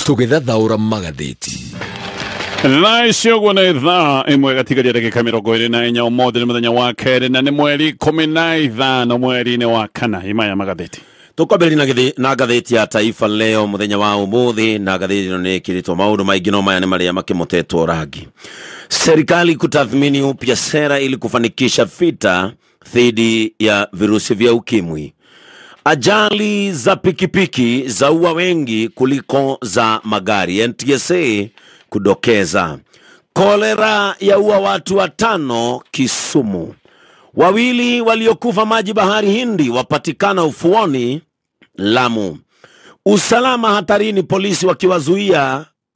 Tũgĩthathaũra magathĩti. Thaa ici ũguo nĩ thaa 1 gatigaria ndagĩka 24. Ũmũthĩ nĩ mũthenya wa kerĩ na nĩ mweri 15 mweri-inĩ wa kana. Imaya magathĩti. Tukwambĩrĩria na ngathĩti ya Taifa Leo mũthenya wa ũmũthĩ, na ngathĩti ĩno nĩ ĩkĩrĩtwo maũndũ maingĩ, no maya nĩ marĩa makĩmotetwo rangi. Serikali kutathmini upya sera ili kufanikisha vita dhidi ya virusi vya ukimwi. Ajali za pikipiki zaua wengi kuliko za magari, NTSA kudokeza. Kolera yaua watu 5 Kisumu. 2 waliokufa maji bahari Hindi wapatikana ufuoni Lamu. Usalama hatarini, polisi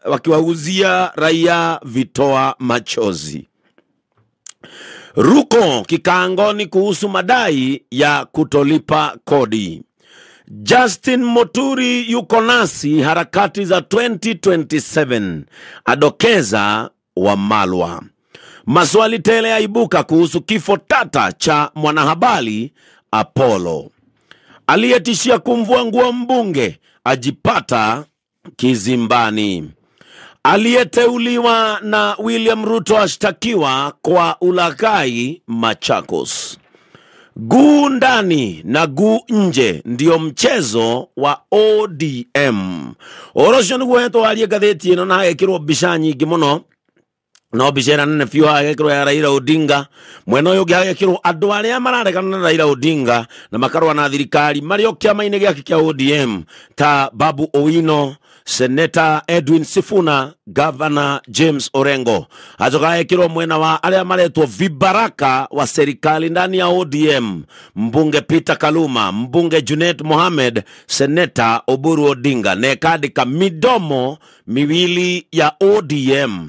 wakiwauzia raia vitoa machozi. Ruko kikaangoni kuhusu madai ya kutolipa kodi. Justin Muturi yuko nasi harakati za 2027, adokeza Wamalwa. Maswali tele yaibuka kuhusu kifo tata cha mwanahabari Apollo. Aliyetishia kumvua nguo mbunge ajipata kizimbani. Aliyeteuliwa na William Ruto ashtakiwa kwa ulaghai Machakos. Guu ndani na guu nje ndio mchezo wa ODM. Ũhoro nĩguo hetwo ngathĩti ĩno na hagekĩrwo mbica nyingĩ mũno. No mbica ĩrĩa nene biũ hagekĩrwo ya Raila Odinga, mwena ũyũ ũngĩ hagekĩrwo andũ arĩa mararegana na Raila Odinga na makarũa na thirikari marĩ o kĩama-inĩ gĩake kĩa ODM ta Babu Owino, Senator Edwin Sifuna, Governor James Orengo. Acoka hagekĩrwo mwena wa arĩa maretwo vibaraka wa serikali ndani ya ODM, mbunge Peter Kaluma, mbunge Junet Mohamed, Senator Oburu Odinga, na ĩkandĩka midomo miwili ya ODM.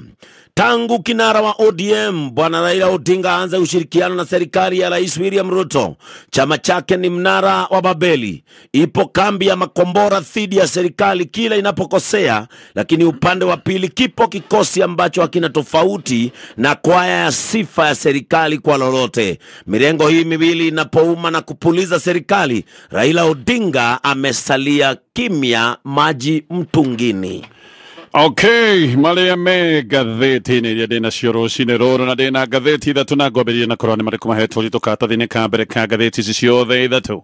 Tangu kinara wa ODM Bwana Raila Odinga aanze ushirikiano na serikali ya Rais William Ruto, chama chake ni mnara wa Babeli. Ipo kambi ya makombora dhidi ya serikali kila inapokosea, lakini upande wa pili kipo kikosi ambacho hakina tofauti na kwaya ya sifa ya serikali kwa lolote. Mirengo hii miwili inapouma na kupuliza serikali, Raila Odinga amesalia kimya, maji mtungini. Okay, marĩa me ngathĩti-inĩ iria ndĩnacio rũcinĩ rũrũ, na ndĩna ngathĩti ithatũ na ngwambĩrĩria na kũrora nĩ marĩkũ mahetwo ũritũ karatathi-inĩ ka mbere ka ngathĩti ici ciothe ithatũ.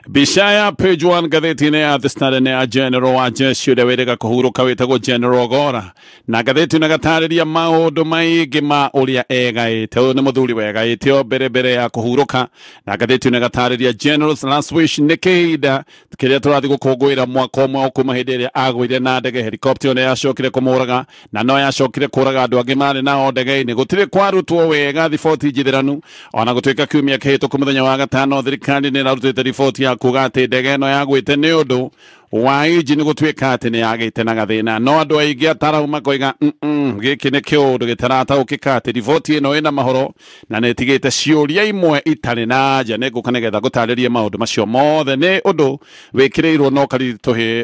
Mbica ya page 1 ngathĩti-inĩ ya The Standard nĩ ya General wa jeshi ũrĩa wĩrĩga kũhurũka wĩtagwo General Gora, na ngathĩti ĩno ĩgatarĩria maũndũ maingĩ ma ũrĩa egaĩte. Ũyũ nĩ mũthuri wegaĩte o mbere mbere ya kũhurũka, na ngathĩti ĩno ĩgatarĩria General's last wish nĩ kĩhinda kĩrĩa tũrathiĩ gũkũngũĩra mwaka ũmwe kuma hĩndĩ ĩrĩa agũire na ndege helicopter ĩyo yacokire kũmũraga, na no yacokire kũraga andũ angĩ marĩ nao ndege-inĩ. Gũtirĩ kwarutwo wega riboti njithĩranu, ona gũtuĩka kiumia kĩhĩtũku mũthenya wa gatano thirikari nĩ ĩrarutĩte riboti ya kuga atĩ ndege ĩno yagwĩte nĩ ũndũ wa injini gũtuĩka atĩ nĩ yagĩte na gathĩna. No andũ aingĩ atarau makoiga gĩkĩ nĩ kĩũndũ gĩtarataũkĩka atĩ riboti ĩno ĩna mahoro na nĩ ĩtigĩte ciũria imwe itarĩ na anja. Nĩ ngũka nĩgetha ngũtarĩrie maũndũ macio mothe, nĩ ũndũ wĩkĩrĩirwo na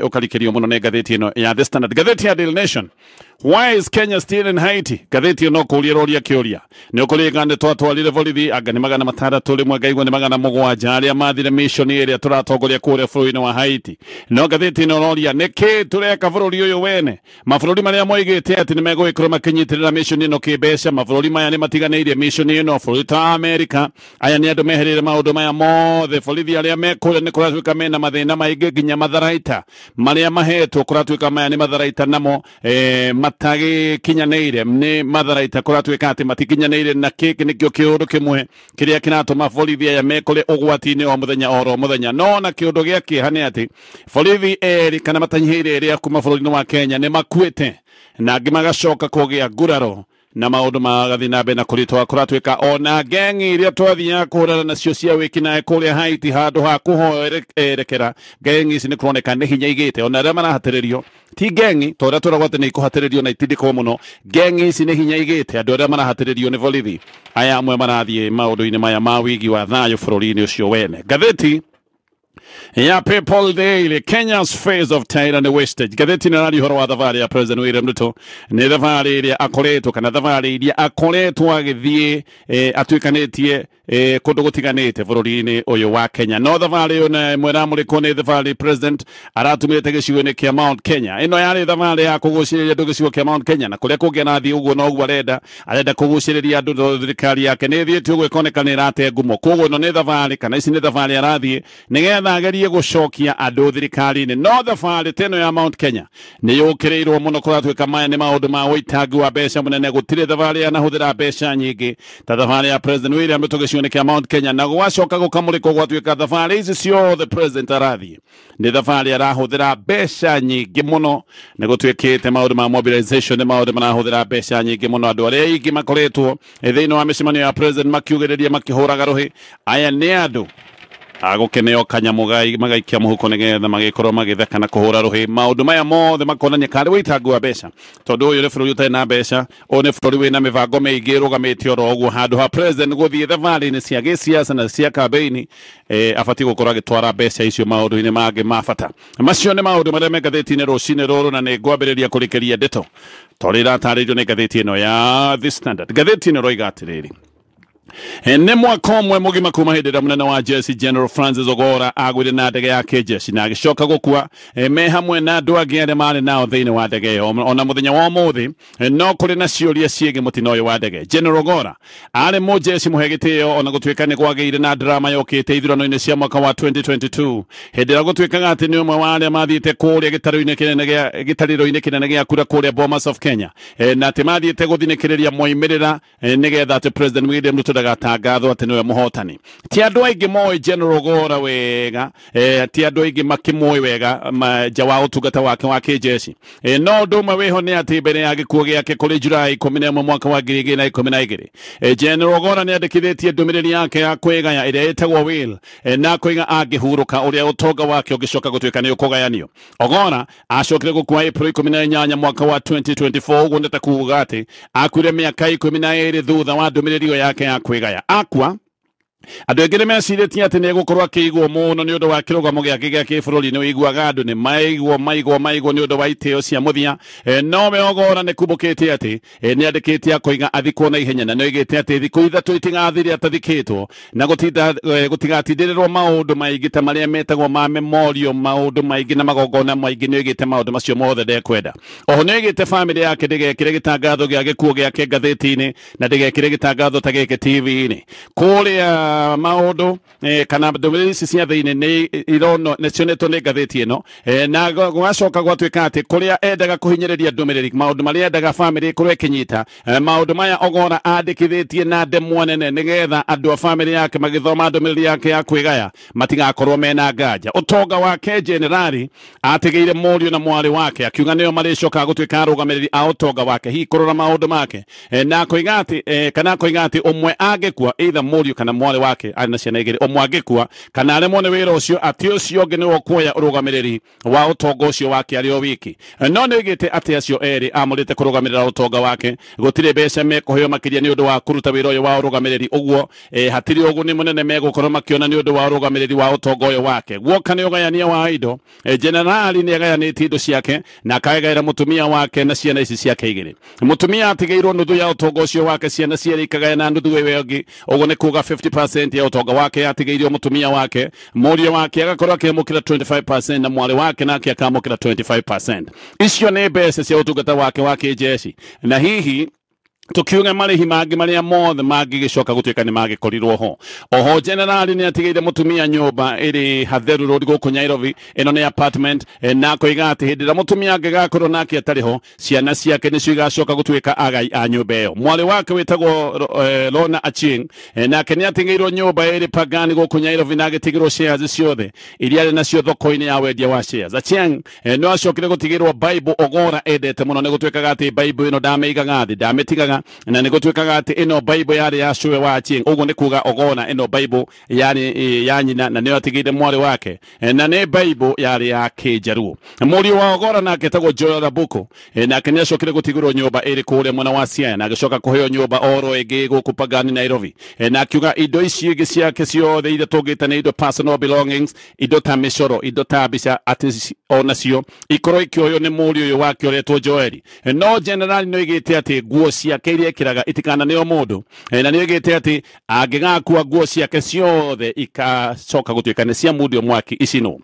ũkarikĩrio mũno nĩ ngathĩti ĩno ya The Standard. Ngathĩti ya Daily Nation, why is Kenya still in Haiti? Ngathĩti ĩno kũria ĩroria kĩũria nĩ ũkũrĩka nĩ twatwarire borithi anga nĩ 600 rĩmwe ngaigua nĩ 700 arĩa mathire mission ĩrĩa tũratongoria kũrĩa bũrũri-inĩ wa Haiti. No ngathĩti ĩno ĩroria nĩkĩ tũreka bũrũri ũyũ wene? Mabũrũri marĩa moigĩte atĩ nĩ megũgĩkorwo makĩnyitĩrĩra mission ĩno kĩmbeca, mabũrũri maya nĩ matiganĩirie mission ĩno. Bũrũri ta Amerika, aya nĩ andũ meherire maũndũ maya mothe. Borithi arĩa me kũrĩa nĩ kũratuĩka mena mathĩna maingĩ, nginya matharaita marĩa mahetwo kũratuĩka maya nĩ matharaita namo matagĩkinyanĩire, nĩ matharaita kũratuĩka atĩ matikinyanĩire, na kĩkĩ nĩkĩo kĩũndũ kĩmwe kĩrĩa kĩratũma borithi aya mekore ũgwati-inĩ o mũthenya oro mũthenya. No na kĩũndũ gĩa kĩeha nĩ atĩ borithi erĩ kana matanyihĩire erĩ a kuma bũrũri-inĩ wa Kenya nĩ makuĩte, na angĩ magacoka kũgĩa nguraro na maũndũ magathiĩ na mbere na kũritũha. Kũratuĩka ona ngengi iria twathiaga kũhũrana nacio cia wĩkinaĩ kũrĩa Haiti handũ ha kũhoerekera ngengi ici nĩ kũroneka nĩ hinya igĩte. Ona arĩa marahatĩrĩrio ti ngengi ta ũrĩa tũragwo atĩ nĩ ikũhatĩrĩrio na itindĩkwo mũno, ngengi ici nĩ hinya igĩte. Andũ arĩa marahatĩrĩrio nĩ borithi aya amwe marathiĩ maũndũ-inĩ maya ma wigi wa thayũ bũrũri-inĩ ũcio wene. Ngathĩti Ya People Daily, Kenya's phase of tide and wastage. Ngathĩti ĩno ĩraria ũhoro wa thabarĩ ya President William Ruto, nĩ thabarĩ ĩrĩa akoretwo kana thabarĩ iria akoretwo agĩthiĩ atuĩkanĩtie kũndũ gũtiganĩte bũrũri-inĩ ũyũ wa Kenya. No thabarĩ ĩyo na ĩmwe ĩramũrĩkwo nĩ thabarĩ President aratumĩte gĩcigo-inĩ kĩa Mount Kenya. Ĩno yarĩ thabarĩ ya kũgucĩrĩria andũ gĩcigo kĩa Mount Kenya, na kũrĩa kũngĩ arathiĩ ũguo noguo arenda kũgucĩrĩria andũ, tondũ thirikari yake nĩ ĩthiĩte ũguo ĩkoneka nĩ ĩrate ngumo. Koguo ĩno nĩ thabarĩ kana ici nĩ thabarĩ arathiĩ nĩgetha agerie gũcokia andũ thirikari-inĩ. No thabarĩ ta ĩno ya Mount Kenya nĩ yũkĩrĩirwo mũno, kũratuĩka maya nĩ maũndũ ma ũitangi wa mbeca mũnene. Gũtirĩ thabarĩ yanahũthĩra mbeca nyingĩ ta thabarĩ ya President William Ruto gĩcigo-inĩ kĩa Mount Kenya, na gwacoka gũkamũrĩkwo gwatuĩka thabarĩ ici ciothe President arathiĩ nĩ thabarĩ arahũthĩra mbeca nyingĩ mũno. Nĩ gũtuĩkĩte maũndũ ma mobilization nĩ maũndũ marahũthĩra mbeca nyingĩ mũno. Andũ arĩa aingĩ makoretwo thĩinĩ wa mĩcemanio ya President makiugĩrĩria makĩhũraga rũhĩ, aya nĩ andũ agũkeneo kanyamũ magaikia mũhuko nĩgetha magĩkorwo magĩtheka na kũhũra rũhĩ. Maũndũ maya mothe makonania karĩ wĩitangi wa mbeca, tondũ ũyũ nĩ bũrũri ũtarĩ na mbeca, ũyũ nĩ bũrũri wĩna mĩbango mĩingĩ ĩrũgamĩte oro ũguo. Handũ ha President gũthiĩ thabarĩ-inĩ cia gĩsiasa na cia kambĩini, abatiĩ gũkorwo agĩtwara mbeca icio maũndũ-inĩ mangĩ ma bata. Macio nĩ maũndũ marĩa me ngathĩti-inĩ rũcinĩ rũrũ, na nĩ ngwambĩrĩria kũrĩkĩria ndeto tondũ ĩratarĩirio nĩ ngathĩti ĩno ya The Standard. Ngathĩti ĩno ĩroiga atĩrĩrĩ, nĩ mwaka ũmwe mũgima kuma hĩndĩ ĩrĩa mũnene wa jeshi General Francis Ogora agwire na ndege ya kĩjeshi na agĩcoka gũkua me hamwe na andũ angĩ arĩa marĩ nao thĩinĩ wa ndege ĩyo. Ona mũthenya wa ũmũthĩ no kũrĩ na ciũria ciĩgiĩ mũtino ũyũ wa ndege. General Ogora arĩ mũjeshi mũhe gĩtĩo, ona gũtuĩka nĩ kwagĩire na drama yũkĩte ithurano-inĩ cia mwaka wa 2022, hĩndĩ ĩrĩa gũtuĩkaga atĩ nĩ ũmwe wa arĩa mathiĩte kũrĩa gĩtarĩro-inĩ kĩnene gĩa kura kũrĩa Bomas of Kenya, na atĩ mathiĩte gũthinĩkĩrĩria moimĩrĩra nĩgetha atĩ President William Ruto ndagatangathwo atĩ nĩwe mũhotani. Ti andũ aingĩ moĩ General Ogora wega, ti andũ aingĩ makĩmũĩ wega nja wa ũtungata wake wa kĩjeshi. No ũndũ ũmwe wĩho nĩ atĩ mbere ya gĩkuũ gĩake kũrĩ Julai 11 mwaka wa 2012, General Ogora nĩ andĩkithĩtie ndũmĩrĩri yake ya kwĩgaya ĩrĩa ĩtagwo will, na koiga angĩhurũka ũrĩa ũtonga wake ũngĩcoka gũtuĩka nĩ ũkũgayanio. Ogora acokire gũkua April 18 mwaka wa 2024, ũguo nĩ ta kuuga atĩ akuire mĩaka 12 thutha wa ndũmĩrĩri ĩyo yake ya kwĩgaya. Akua andũ aingĩ nĩ mecirĩtie atĩ nĩ egũkorwo akĩigwo mũno nĩ ũndũ wa kĩrũgamo gĩake gĩa kĩbũrũri. Nĩ ũiguaga andũ nĩ maigwo maigwo maigwo nĩ ũndũ wa itĩo cia mũthia, no we Ogora nĩ kumbũkĩte atĩ nĩ andĩkĩte akoiga athikwo na ihenya, na nĩ oigĩte atĩ thikũ 3 itigathire atathikĩtwo na gũtigatindĩrĩrwo maũndũ maingĩ ta marĩa metagwo ma memorial, maũndũ maingĩ na magongona maingĩ. Nĩ oigĩte maũndũ macio mothe ndekwenda. Oho nĩ oigĩte bamĩrĩ yake ndĩgekĩre gĩtangatho gĩa gĩkuũ gĩake ngathĩti-inĩ na ndĩgekĩre gĩtangatho ta gĩkĩ TV-inĩ. Kũrĩa maũndũ kana ndũmĩrĩri ici cia thĩinĩ nĩ irono nĩ cionetwo nĩ ngathĩti ĩno, na gwacoka gwatuĩka atĩ kũrĩa endaga kũhinyĩrĩria ndũmĩrĩri, maũndũ marĩa endaga bamĩrĩ ĩkorwo ĩkĩnyita, maũndũ maya Ogora andĩkithĩtie na ndemwa nene nĩgetha andũ a bamĩrĩ yake magĩthoma ndũmĩrĩri yake ya kwĩgaya matigakorwo mena nganja. Ũtonga wake generali atigĩire mũriũ na mwarĩ wake, akiuga nĩo marĩcokaga gũtuĩka arũgamĩrĩri a ũtonga wake, hihi kũrora maũndũ make, na koiga atĩ kana koiga atĩ ũmwe angĩkua, either mũriũ kana mwarĩ wake arĩ na ciana igĩrĩ, ũmwe angĩkua kana aremwo nĩ wĩra ũcio, atĩ ũcio ũngĩ nĩwe ũkuoya ũrũgamĩrĩri wa ũtonga ũcio wake arĩ o wiki. No nĩ oigĩte atĩ acio erĩ amũrĩte kũrũgamĩrĩra ũtonga wake, gũtirĩ mbeca mekũheo makĩria nĩ ũndũ wa kũruta wĩra ũyũ wa ũrũgamĩrĩri, ũguo hatirĩ ũguni mũnene megũkorwo makĩona nĩ ũndũ wa ũrũgamĩrĩri wa ũtonga ũyũ wake. Guoka nĩ ũgayania wa indo, generali nĩ agayanĩtie indo ciake na akagaĩra mũtumia wake na ciana ici ciake igĩrĩ. Mũtumia atigĩirwo nuthu ya ũtonga ũcio wake, ciana cierĩ ikagayana nuthu ĩyo ĩngĩ, ũguo nĩ kuga 50% ya ũtonga wake atigĩirio mũtumia wake, mũriũ wake agakorwo akĩamũkĩra 25% na mwarĩ wake nake akamũkĩra 25%. Icio nĩ mbeca cia ũtungata wake wa kĩjeshi, na hihi tukiuga marĩhi mangĩ marĩa mothe mangĩgĩcoka gũtuĩka nĩ mangĩkorirwo ho. Oho generali nĩ atigĩire mũtumia nyũmba ĩrĩ Hatheru Road gũkũ Nairobi, ĩno nĩ apartment, na koiga atĩ hĩndĩ ĩrĩa mũtumia angĩgakorwo nake atarĩ ho, ciana ciake nĩcio igacoka gũtuĩka agai a nyũmba ĩyo. Mwarĩ wake wĩtagwo Lorna Achieng, nake nĩ atigĩirwo nyũmba ĩrĩ Pagani gũkũ Nairobi na agĩtigĩrwo shares ciothe iria arĩ nacio thoko-inĩ ya wendia wa shares. Achieng no acokire gũtigĩrwo Bible Ogora endete mũno, nĩ gũtuĩkaga atĩ Bible ĩno ndamĩigaga thĩ, ndamĩtigaga ekĩraga, na nĩ gũtuĩkaga atĩ ĩno Bible yarĩ ya cũwe wa Achieng. Ũguo nĩ kuga Ogona ĩno Bible yarĩ ya nyina na nĩyo atigĩire mwarĩ wake, na nĩ Bible yarĩ ya Kĩnjaruo. Mũriũ wa Ogora nake etagwo Joel Abuko, nake nĩ acokire gũtigĩrwo nyũmba ĩrĩ kũrĩa mwena wa Siaya, na agĩcoka kũheo nyũmba oro ĩngĩ gũkũ Pagani Nairobi, na akiuga indo ici ingĩ ciake ciothe iria tũngĩta nĩ indo personal belongings, indo ta mĩcoro, indo ta mbica, atĩ onacio ikorwo ikĩoywo nĩ mũriũ ũyũ wake ũretwo Joeli. No general nĩ oigĩte atĩ nguo ciake iria ekĩraga itikananeo mũndũ, na nĩ oigĩte atĩ angĩgakua nguo ciake ciothe ikacoka gũtuĩka nĩ cia mundio mwaki icinwo.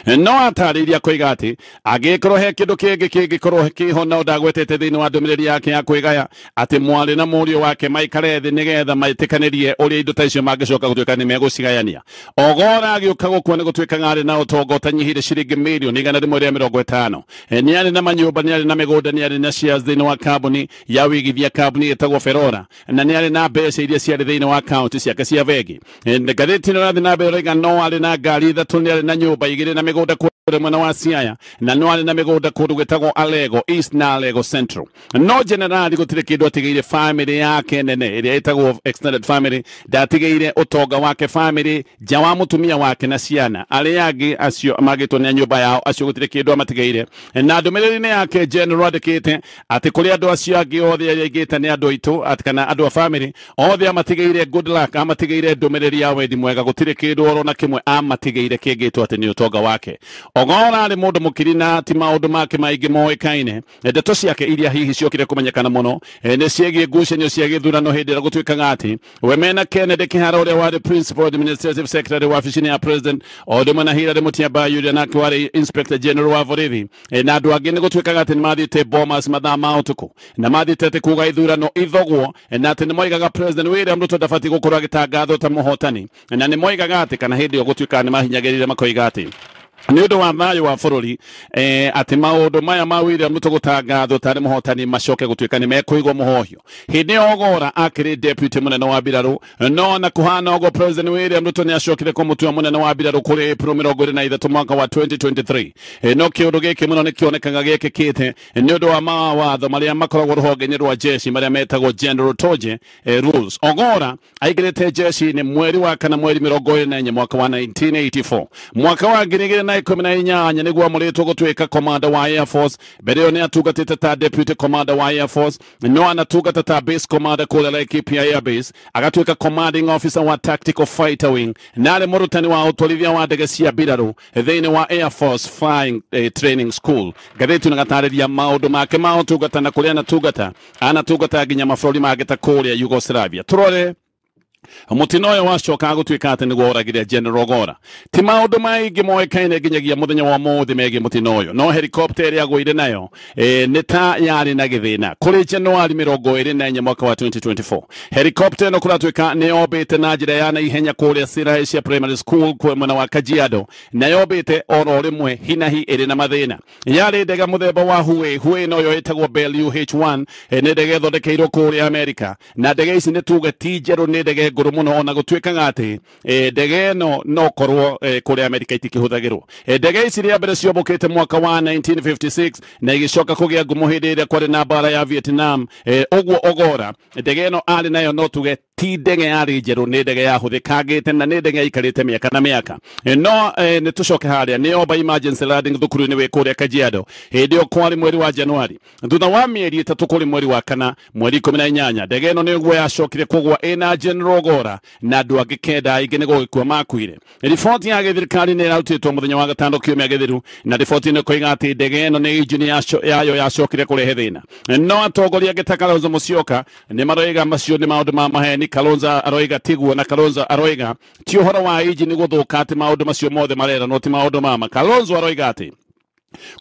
No atarĩirie koiga atĩ angĩkorwo he kĩndũ kĩngĩ kĩngĩkorwo kĩho no ndagwetete thĩinĩ wa ndũmĩrĩri yake ya kwĩgaya atĩ mwarĩ na mũriũ wake maikare thĩ nĩgetha maĩtĩkanĩrie ũrĩa indo ta icio mangĩcoka gũtuĩka nĩ megũcigayania. Ogora agĩũka gũkua nĩ gũtuĩkaga arĩ na ũtonga ũtanyihire ciringi mirioni 150. Nĩ arĩ na manyũmba, nĩ arĩ na mĩgũnda, nĩ arĩ na shares thĩinĩ wa kambuni ya wĩigithia, kambuni ĩtagwo Ferora, na nĩ arĩ na mbeca iria ciarĩ thĩinĩ wa akaunti ciake cia bengi. Ngathĩti ĩno ĩrathiĩ na mbere ĩroiga no arĩ na ngari ithatũ, nĩ arĩ na nyũmba igĩrĩ na mĩgũnda kũrĩa mwena wa Siaya, na no arĩ na mĩgũnda kũndũ gwĩtagwo Alego East na Alego Central. No generali gũtirĩ kĩndũ atigĩire family yake nene ĩrĩa ĩtagwo extended family, ndatigĩire ũtonga wake family nja wa mũtumia wake na ciana arĩa angĩ acio magĩtwo nĩ nyũmba yao, acio gũtirĩ kĩndũ amatigĩire. Na ndũmĩrĩri-inĩ yake general andĩkĩte atĩ kũrĩ andũ acio angĩ othe arĩa aigĩte nĩ andũ aitũ atĩ kana andũ a family othe amatigĩire good luck, amatigĩire ndũmĩrĩri ya wendi mwega, gũtirĩ kĩndũ oro na kĩmwe amatigĩire kĩngĩtwo atĩ nĩ ũtonga wake. Ogora arĩ mũndũ mũkiri na ti maũndũ make maingĩ moĩkaine. Ndeto ciake iria hihi ciokire kũmenyekana mũno nĩ ciĩgiĩ ngucanio cia gĩthurano hĩndĩ ĩrĩa gũtuĩkaga atĩ we mena Kennedy Kihara ũrĩa warĩ principal administrative secretary wabici-inĩ ya president, o ũndũ ũmwe na Hilary Mutyambai ũrĩa nake warĩ inspector general wa borithi, na andũ angĩ nĩ gũtuĩkaga atĩ nĩ mathiĩte Bomas mathaa ma ũtukũ na mathiĩte atĩ kuga ithurano ithogwo, na atĩ nĩ moigaga President William Ruto ndabatiĩ gũkorwo agĩtangathwo ta mũhotani, na nĩ moigaga atĩ kana hĩndĩ ĩyo gũtuĩkaga nĩ mahinyagĩrĩria makoiga atĩ nĩ ũndũ wa thayũ wa bũrũri atĩ maũndũ maya ma William Ruto gũtangathwo tarĩ mũhotani macoke gũtuĩka nĩ mekũigwo mũhohio. Hĩndĩ ĩyo Ogora akĩrĩ deputy mũnene wa mbirarũ, no na kũhana ũguo President William Ruto nĩ acokire kũmũtua mũnene wa mbirarũ kũrĩ April 23 mwaka wa 2023. No kĩũndũ gĩkĩ mũno nĩ kĩonekaga gĩkĩkĩte nĩ ũndũ wa mawatho marĩa makoragwo rũhonge-inĩ rwa jeshi marĩa metagwo General Toje rules. Ogora aingĩrĩte jeshi-inĩ mweri wa kana mweri 24 mwaka wa 1984. Mwaka wa 2018 nĩguo amũrĩtwo gũtuĩka commander wa Air Force. Mbere ĩyo nĩ atungatĩte ta deputy commander wa Air Force, no anatungata ta base commander kũrĩa Laikipia Air Base, agatuĩka commanding officer wa Tactical Fighter Wing, na arĩ mũrutani wa ũtwarithia wa ndege cia mbirarũ thĩinĩ wa Air Force Flying Training School. Ngathĩti ĩno maũndũ make ma ũtungata na kũrĩa anatungata, anatungata nginya mabũrũri mangĩ ta kũrĩa Yugoslavia. Tũrore mũtino ũyũ wacoka gũtuĩka atĩ nĩguo oragire General Ogora. Ti maũndũ maingĩ moĩkaine nginyagia mũthenya wa ũmũthĩ megiĩ mũtino ũyũ, no helicopter ĩrĩa agũire nayo nĩ ta yarĩ na gĩthĩna. Kũrĩ Januari 24 mwaka wa 2024, helicopter ĩno kũratuĩka nĩ yombĩte na njĩra ya naihenya kũrĩa Sirahecia Primary School kwe mwena wa Kajiado, na yombĩte oro rĩmwe hinahi ĩrĩ na mathĩna. Yarĩ ndege mũthemba wa Huey, Huey noyo ĩtagwo Bell UH-1, nĩ ndege ĩthondekeirwo kũrĩa Amerika, na ndege ici nĩ tuge ti njerũ, nĩ ndege ngũrũ mũno, ona gũtuĩkaga atĩ ndege ĩno no korwo kũrĩa Amerika itikĩhũthagĩrwo. Ndege ici rĩa mbere ciombũkĩte mwaka wa 1956 na igĩcoka kũgĩa ngumo hĩndĩ ĩrĩa kwarĩ na mbara ya Vietnam. Ũguo Ogora ndege ĩno arĩ nayo no tuge ti ndege yarĩ njerũ, nĩ ndege yahũthĩkangĩte na nĩ ndege yaikarĩte mĩaka na mĩaka. No nĩ tũcoke harĩa nĩ yomba emergency landing thukuru-inĩ wĩ kũrĩa Kajiado hĩndĩ ĩyo kwarĩ mweri wa Januari. Thutha wa mĩeri ĩtatũ kũrĩ mweri wa kana mweri 18 ndege ĩno nĩguo yacokire kũgwa ĩna General Ogora na andũ angĩ kenda aingĩ nĩ gũgĩkua makuire. Riboti ya gĩthirikari nĩ ĩrarutĩtwo mũthenya wa gatano kiumia gĩthiru, na riboti ĩno ĩkoiga atĩ ndege ĩno nĩ injini yayo yacokire kũrehe thĩna. No atongoria angĩ ta Kalonzo Musyoka nĩ maroiga macio nĩ maũndũ ma maheni. Kalonzo aroiga tiguo, na Kalonzo aroiga ti ũhoro wa injini gũthũka atĩ maũndũ macio mothe mareranwo ti maũndũ mama. Kalonzo aroiga atĩ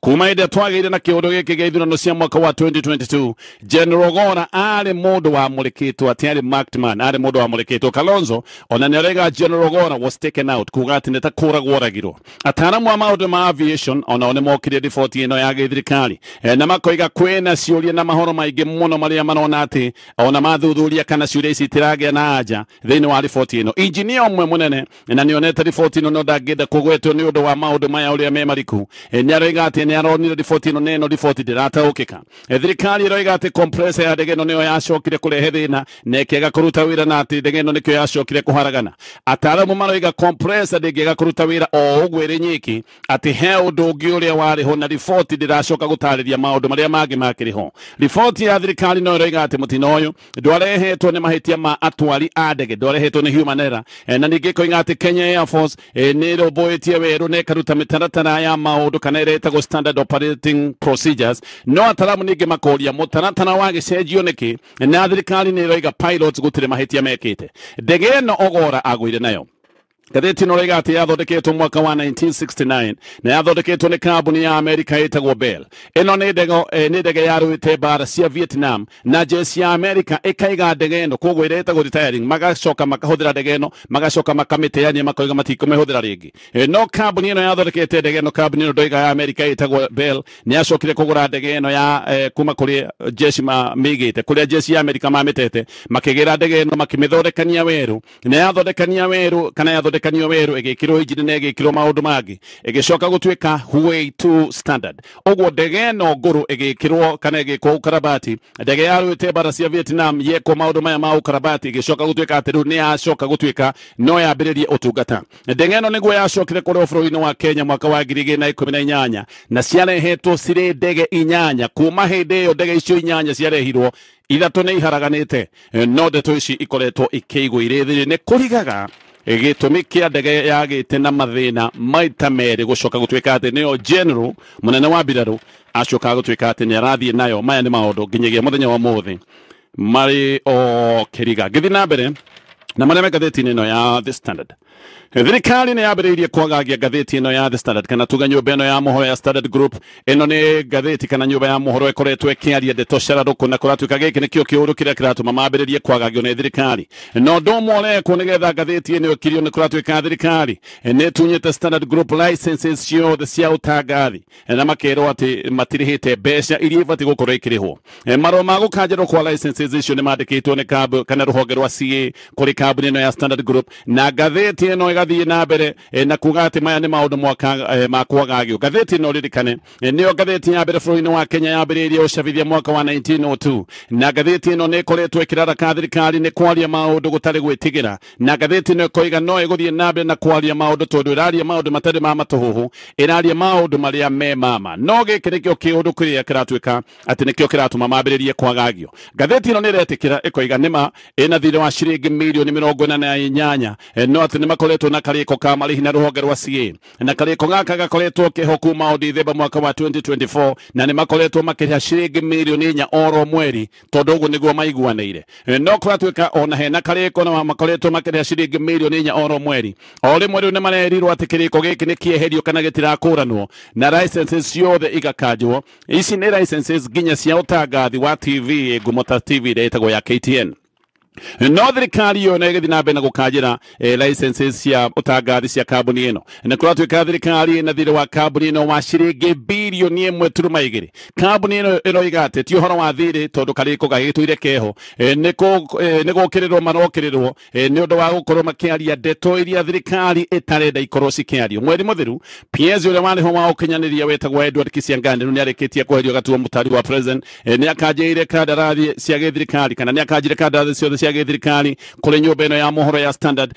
kuma hĩndĩ ĩrĩa twagĩire na kĩũndũ gĩkĩ gĩa ithurano cia mwaka wa 2022, General Ogora arĩ mũndũ wamũrĩkĩtwo atĩ arĩ marked man, arĩ mũndũ wamũrĩkĩtwo. Kalonzo ona nĩ arauga General Ogora was taken out, kuga atĩ nĩ ta kũragwo oragirwo. Ataaramu a maũndũ ma aviation onao nĩ mokire riboti ĩno ya gĩthirikari, na makoiga kwĩna ciũria na mahoro maingĩ mũno marĩa marona atĩ ona mathuthuria kana ciũria ici itiragĩa na anja thĩinĩ wa riboti ĩno. Injinia ũmwe mũnene na nĩonete riboti ĩno no ndangĩenda kũgwetwo nĩ ũndũ wa maũndũ maya ũrĩa me mariku, nĩ arauga aroiga atĩ nĩ aronire riboti ĩno na ĩno riboti ndĩrataũkĩka. Thirikari ĩroiga atĩ compressor ya ndege ĩno nĩyo yacokire kũrehe thĩna na ĩkĩaga kũruta wĩra, na atĩ ndege ĩno nĩkĩo yacokire kũharagana. Ataaramu maroiga compressor ndĩngĩaga kũruta wĩra o ũguo ĩrĩ nyiki, atĩ he ũndũ ũngĩ ũrĩa warĩ ho, na riboti ndĩracoka gũtarĩria maũndũ marĩa mangĩ makĩrĩ ho. Riboti ya thirikari no ĩroiga atĩ mũtino ũyũ ndwarehetwo nĩ mahĩtia ma atwari a ndege, ndwarehetwo nĩ human error. Na ningĩ ĩkoiga atĩ Kenya Air Force nĩ ĩrũmbũĩtie werũ na ĩkaruta mĩtaratara ya maũndũ kana ĩrĩa ĩtagwo standard operating procedures. No ataramu ningĩ makoria mũtaratara wa gĩcenjio nĩkĩ, na thirikari nĩ ĩroiga pilots gũtirĩ mahĩtia mekĩte. Ndege ĩno Ogora agũire nayo. Ngathĩti ĩno ĩroiga atĩ yathondeketwo mwaka wa 1969 na yathondeketwo nĩ kambuni ya Amerika ĩtagwo Bell. Ĩno nĩ ndege yarũĩte mbara cia Vietnam, na jeshi ya Amerika ĩkaiga ndege ĩno, koguo ĩrĩa ĩtagwo retiring, magacoka makahũthĩra ndege ĩno, magacoka makamĩteania, makoiga matikũmĩhũthĩra rĩngĩ. No kambuni ĩno yathondekete ndege ĩno, kambuni ĩno ndoiga ya Amerika ĩtagwo Bell, nĩ yacokire kũgũra ndege ĩno ya kuma kũrĩ jeshi mamĩigĩte, kũrĩa jeshi ya Amerika mamĩtete, makĩgĩra ndege ĩno makĩmĩthondekania werũ, na yathondekania werũ kana yathondekania weru ĩgĩkĩrwo injini na ĩgĩkĩrwo maũndũ mangĩ, ĩgĩcoka gũtuĩka Huey 2 standard. Ũguo ndege ĩno ngũrũ ĩgĩkĩrwo kana ĩgĩkwo ũkarabati, ndege yarũĩte mbara cia Vietnam yekwo maũndũ maya ma ũkarabati, ĩgĩcoka gũtuĩka atĩ rĩu nĩ yacoka gũtuĩka no yambĩrĩrie ũtungata. Ndege ĩno nĩguo yacokire kũrĩ bũrũri-inĩ wa Kenya mwaka wa 2018, na ciarehetwo cirĩ ndege 8. Kuma hĩndĩ ĩyo ndege icio 8 ciarehirwo, 3 nĩ iharaganĩte, no ndeto ici ikoretwo ikĩigwo irĩ thiri. Nĩ kũrigaga gĩtũmi kĩa ndege yagĩte na mathĩna maita merĩ gũcoka gũtuĩka atĩ nĩyo general mũnene wa mbirarũ acoka gũtuĩka atĩ nĩ arathiĩ nayo. Maya nĩ maũndũ nginyagia mũthenya wa mũthĩ marĩ o kĩriga. Ngĩthiĩ na mbere na marĩa me ngathĩti-inĩ ĩno ya The Standard. Thirikari nĩ yambĩrĩirie kwagagia ngathĩti ĩno ya The Standard, kana tuga nyũmba ĩno ya mohoro ya Standard Group. Ĩno nĩ ngathĩti kana nyũmba ya mohoro ĩkoretwo ĩkĩaria ndeto cararũkũ, na kũratuĩka gĩkĩ nĩkĩo kĩũndũ kĩrĩa kĩratũma mambĩrĩrie kwagagio nĩ thirikari. Na ũndũ ũmwe ũrekwo nĩgetha ngathĩti ĩno ĩkirio nĩ kũratuĩka thirikari nĩ ĩtunyĩte Standard Group licenses ciothe cia ũtangathi, na makerwo atĩ matirĩhĩte mbeca iria ibatiĩ gũkorwo ikĩrĩhwo. Marũa ma gũkanjĩrwo kwa licenses icio nĩ mandĩkĩtwo nĩ kambu kana rũhonge rwa CA kũrĩ kambuni ĩno ya Standard Group, na ngathĩti ĩno ĩgathiĩ na mbere na kuga atĩ maya nĩ maũndũ mwaka ma kwagagio. Ngathĩti ĩno ririkane nĩyo ngathĩti ya mbere bũrũri-inĩ wa Kenya yambĩrĩirie ũcabithia mwaka wa 1902, na ngathĩti ĩno nĩ ĩkoretwo ĩkĩraraka thirikari nĩ kwaria maũndũ gũtarĩ gwĩtigĩra, na ngathĩti ĩno ĩkoiga no ĩgũthiĩ na mbere na kwaria maũndũ tondũ ĩraria maũndũ matarĩ ma matũhũhũ, ĩraria maũndũ marĩa me mama. No gĩkĩ nĩkĩo kĩũndũ kĩrĩa kĩratuĩka atĩ nĩkĩo kĩratũma mambĩrĩrie kwagagio. Ngathĩti ĩno nĩ ĩretĩkĩra ĩkoiga nĩma ĩna thirĩ wa ciringi mirioni 48, no atĩ nĩ makoretwo na karĩko ka marĩhi na rũhonge rwa CA, na karĩko gaka gakoretwo keho kuma o Dithemba mwaka wa 2024, na nĩ makoretwo makĩrĩha ciringi mirioni 4 oro mweri tondũ ũguo nĩguo maiguanĩire. No kũratuĩka ona hena karĩko na makoretwo makĩrĩha ciringi mirioni 4 oro mweri, o rĩmwe rĩu nĩ marerirwo atĩ kĩrĩko gĩkĩ nĩ kĩeherio kana gĩtirakũranwo, na licenses ciothe igakanjwo. Ici nĩ licenses nginya cia ũtangathi wa TV ngumo ta TV ĩrĩa ĩtagwo ya KTN. No thirikari yo nĩ ĩgĩthiĩ na mbere na gũkanjĩra licenses cia ũtangathi cia kambuni ĩno, na kũratuĩka thirikari ĩna thirĩ wa kambuni ĩno wa ciringi birioni 1.2. Kambuni ĩno ĩroiga atĩ ti ũhoro wa thirĩ tondũ karĩko gagĩtũire keho, nĩ gũkĩrĩrwo marokĩrĩrwo nĩ ũndũ wa gũkorwo makĩaria ndeto iria thirikari ĩtarenda ikorwo cikĩario. Mweri mũthiru PS ũrĩa warĩ ho wa ũkinyanĩria wetagwo Edward Kisiangani rĩu nĩarĩkĩtie kweherio gatua mũtari wa president, nĩ akanjĩire kandarathi cia gĩthirikari kana nĩ akanjire kandarathi ciothe cia gĩthirikari kũrĩ nyũmba ĩno ya mohoro ya Standard,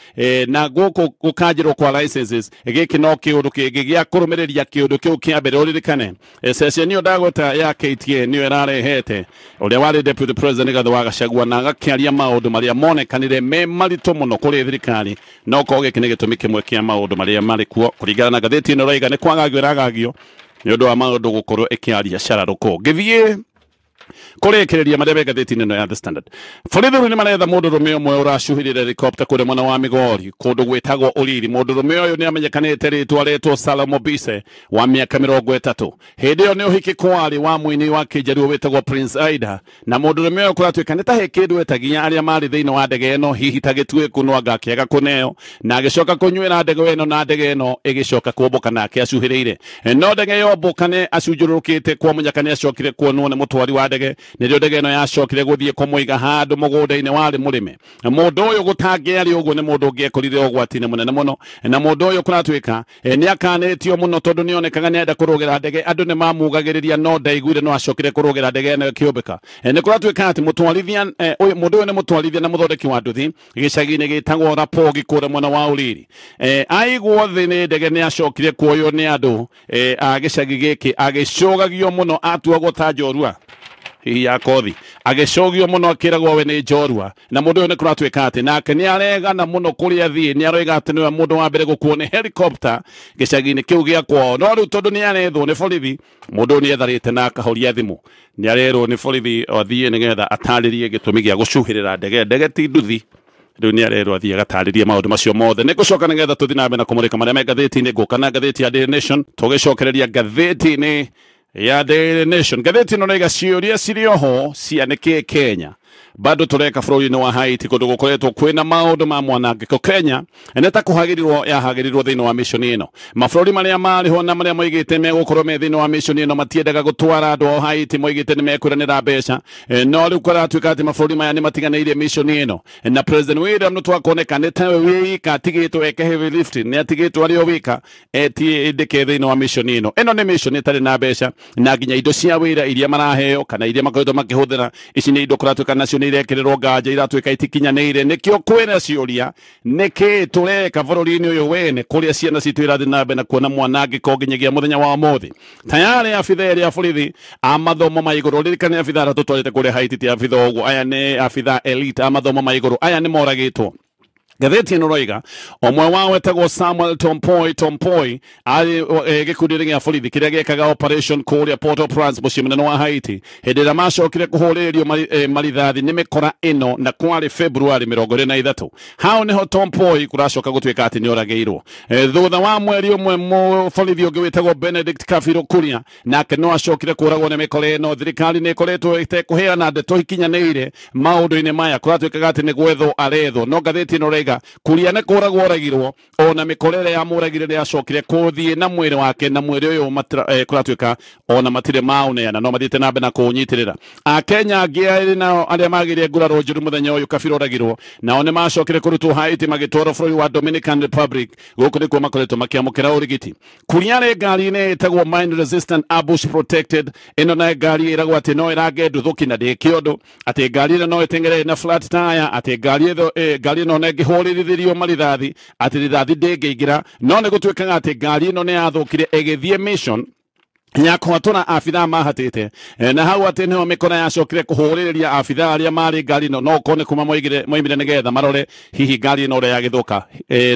na gũkũ gũkanjĩrwo kwa licenses gĩkĩ no kĩũndũ kĩngĩ gĩa kũrũmĩrĩria kĩũndũ kĩu kĩa mbere. Ũririkane ceceni ĩyo ndagweta ya KTN nĩyo ĩrarehete ũrĩa warĩ deputy president Rigathi wa Gachagua, na agakĩaria maũndũ marĩa monekanire me maritũ mũno kũrĩ thirikari. No korwo gĩkĩ nĩ gĩtũmi kĩmwe kĩa maũndũ marĩa marĩ kuo kũringana na ngathĩti ĩno ĩroiga nĩ kwagagio ĩragagio nĩ ũndũ wa maũndũ gũkorwo ĩkĩaria cararũkũ. Ngĩthiĩ kũrĩkĩrĩria marĩa me ngathĩti-inĩ ĩno ya The Standard. Borithi rĩu nĩ maretha mũndũrũme ũmwe ũracuhĩrire helicopter kũrĩa mwena wa Migori kũndũ gwĩtagwo Ũriri. Mũndũrũme ũyũ nĩ amenyekanĩte rĩtwa rĩtwo Salomo Bise wa mĩaka 30. Hĩndĩ ĩyo nĩ ũhiki kwarĩ wa mũini wa Kĩnjaruo wĩtagwo Prince Aida, na mũndũrũme ũyũ kũratuĩka nĩ ta he kĩndũ etagia arĩa marĩ thĩinĩ wa ndege ĩno, hihi ta gĩtuĩku no anga akĩaga kũneo, na agĩcoka kũnyuĩra ndege ĩno, na ndege ĩno ĩgĩcoka kũmbũka nake acuhĩrĩire. No ndege yombũka nĩ acunjũrũrũkĩte kwa mũnyaka nĩ acokire kuonwo nĩ mũtwari wa ndege Nĩrĩo ndege ĩno yacokire gũthiĩ kũmũiga handũ mũgũnda-inĩ warĩ mũrĩme. Mũndũ ũyũ gũtangĩarĩ ũguo nĩ mũndũ ũngĩekorire ũgwati-inĩ mũnene mũno, na mũndũ ũyũ kũratuĩka nĩ akanĩtio mũno tondũ nĩ onekaga nĩ enda kũrũgĩra ndege. Andũ nĩ mamugagĩrĩria no ndaiguire, no acokire kũrũgĩra ndege ĩno ĩkĩũmbĩka. Nĩ kũratuĩka atĩ mũtwarithia ũyũ, mũndũ ũyũ nĩ mũtwarithia na mũthondeki wa nduthi gĩcagi-inĩ gĩtagwo Rapogi kũrĩa mwena wa Uriri. Aigwo thĩ nĩ ndege nĩ acokire kuoywo nĩ andũ a gĩcagi gĩkĩ, agĩcũgagio mũno, atuagwo ta njorua hihi ya kothi, agĩcũgio mũno akĩragwo we nĩ njorua. Na mũndũ ũyũ nĩ kũratuĩka atĩ nake nĩ aregana mũno kũrĩa athiĩ, nĩ aroiga atĩ nĩwe mũndũ wa mbere gũkuo nĩ helicopter gĩcagi-inĩ kĩu gĩa kwao. No rĩu tondũ nĩ arethwo nĩ borithi, mũndũ ũyũ nĩ etharĩte na akahoria thimũ. Nĩ arerwo nĩ borithi athiĩ nĩgetha atarĩrie gĩtũmi gĩa gũcuhĩrĩra ndege. Ndege ti nduthi. Rĩu nĩ arerwo athiĩ agatarĩrie maũndũ macio mothe. Nĩ ngũcoka nĩgetha tũthiĩ na mbere na kũmũrĩka marĩa me ngathĩti-inĩ. Ngũka na ngathĩti ya Daily Nation, tũgĩcokereria ngathĩti-inĩ ya Daily Nation. Ngathĩti ĩno nĩiga ciũria cirĩ oho cia nĩkĩĩ Kenya bado tũreka bũrũri-inĩ wa Haiti, kũndũ gũkoretwo kwĩna maũndũ ma mwanangĩko. Kenya nĩ ta kũhagĩrĩrwo yahagĩrĩrwo thĩinĩ wa mission ĩno. Mabũrũri marĩa marĩ ho na marĩa moigĩte megũkorwo me thĩinĩ wa mission ĩno matiendaga gũtwara andũ ao Haiti, moigĩte nĩ mekwĩranĩra mbeca. No rĩu kũratuĩka atĩ mabũrũri maya nĩ matiganĩirie mission ĩno, na President William Ruto akoneka nĩ tawe wika atigĩtwo eke heavy lifting, nĩ atigĩtwo arĩ o wika etindĩke thĩinĩ wa mission ĩno. Ĩno nĩ mission ĩtarĩ na mbeca, na nginya indo cia wĩra iria maraheo kana iria makoretwo makĩhũthĩra, ici nĩ indo kũratuĩka nacio nĩ irekĩrĩrwo nganja, iratuĩka itikinyanĩire. Nĩkĩo kwĩna ciũria nĩkĩ tũreka bũrũri-inĩ ũyũ wene, kũrĩa ciana citũ irathiĩ na mbere na kuona mwanangĩko nginyagia mũthenya wa ũmũthĩ. Tayarĩ abitha erĩ a borithi a mathomo ma igũrũ, ririkana abitha arĩa tũtwarĩte kũrĩa Haiti ti abitha ũguo, aya nĩ abitha elite a mathomo ma igũrũ, aya nĩ moragĩtwo. Ngathĩti ĩno roiga ũmwe wao wetagwo Samuel Tompoi Tompoi arĩ gĩkundi-inĩ gĩa borithi kĩrĩa gĩekaga operation kũrĩa Port-au-Prince, mũciĩ mũnene wa Haiti, hĩndĩ ĩrĩa macokire kũhũrĩrĩrio marithathi nĩ mĩkora ĩno, na kwarĩ February 23. Hau nĩho Tompoi kũracoka gũtuĩka atĩ nĩ oragĩirwo. Thutha wa mweri ũmwe borithi ũngĩ wĩtagwo Benedict Kafiro Kuria nake no acokire kũragwo nĩ mĩkora ĩno. Thirikari nĩ ĩkoretwo ĩtekũheana ndeto ikinyanĩire maũndũ-inĩ maya, kũratuĩkaga atĩ nĩ gwethwo arethwo. No ngathĩti ĩno raiga Kuria nĩ kũragwo oragirwo, ona mĩkora ĩrĩa yamũragire nĩ yacokire kũthiĩ na mwĩrĩ wake, na mwĩrĩ ũyũ kũratuĩka ona matirĩ maũneana, no mathiĩte na mbere na kũũnyitĩrĩra. Akenya angĩ erĩ nao arĩa magĩire nguraro njũru mũthenya ũyũ Kabira oragirwo, nao nĩ macokire kũrutwo Haiti magĩtwarwo bũrũri wa Dominican Republic. Gũkũ nĩkuo makoretwo makĩamũkĩra ũrigiti. Kuria arĩ ngari-inĩ ĩtagwo mine resistant ambush protected. Ĩno nayo ngari ĩragwo atĩ no ĩrange nduthũki na ndĩke ũndũ, atĩ ngari ĩno no ĩteng'ere na flat tire, atĩ ngari ĩno ona ĩngĩhũrĩrithĩrio marithathi, atĩ rithathi ndĩngĩingĩra. No nĩ gũtuĩkaga atĩ ngari ĩno nĩ yathũkire ĩgĩthiĩ mission ya kũhatũra abithaa mahatĩte. Na hau atĩ nĩho mĩkora yacokire kũhũrĩrĩria abithaa arĩa marĩ ngari ĩno, no ũkorwo nĩ kuma moimire nĩgetha marore hihi ngari ĩno ũrĩa yagĩthũka.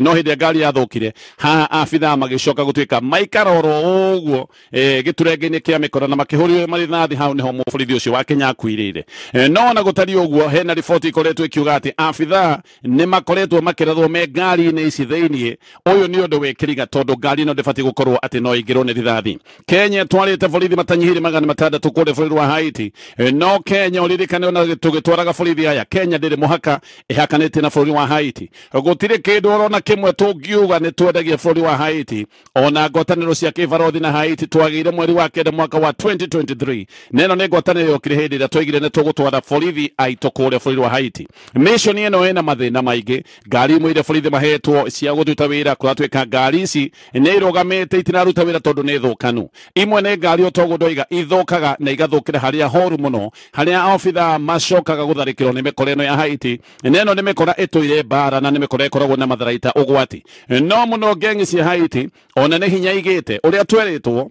No hĩndĩ ĩrĩa ngari yathũkire, haha abithaa magĩcoka gũtuĩka maikara oro ũguo gĩturenge-inĩ kĩa mĩkora na makĩhũrĩrwo marithathi. Hau nĩho mũborithi ũcio wa Kenya akuĩrĩire. No ona gũtariĩ ũguo, hena riboti ikoretwo ĩkiuga atĩ abithaa nĩ makoretwo makĩrathwo me ngari-inĩ ici thĩiniĩ. Ũyũ nĩ ũndũ wĩkĩriga tondũ ngari ĩno ndĩbatiĩ gũkorwo atĩ no ĩingĩrwo nĩ rithathi. Kenya twarĩte borithi matanyihĩire 600 kũrĩa bũrũri wa Haiti. No Kenya ũririkane ona tũgĩtwaraga borithi aya, Kenya ndĩrĩ mũhaka ĩhakanĩtie na bũrũri wa Haiti. Gũtirĩ kĩndũ orona kĩmwe tũngiuga nĩ twendagia bũrũri wa Haiti. Ona ngwatanĩro cia kĩbarothi na Haiti twagĩire mweri wa kenda mwaka wa 2023. Na ĩno nĩ ngwatanĩro yokire hĩndĩ ĩrĩa twaigire nĩ tũgũtwara borithi aitũ kũrĩa bũrũri wa Haiti. Mission ĩno ĩna mathĩna maingĩ. Ngari imwe iria borithi mahetwo cia gũtuta wĩra, kũratuĩka ngari ici nĩ irũgamĩte itiraruta wĩra tondũ nĩ thũkanu. Imwe nĩ ngari o toguo ndoiga ithũkaga na igathũkĩra harĩa horu mũno, harĩa obithaa macokaga gũtharĩkĩrwo nĩ mĩkora ĩno ya Haiti. Na ĩno nĩ mĩkora ĩtũire mbara na nĩ mĩkora ĩkoragwo na matharaita ũgwati. No mũno ngengi cia Haiti ona nĩ hinya igĩte ũrĩa twerĩtwo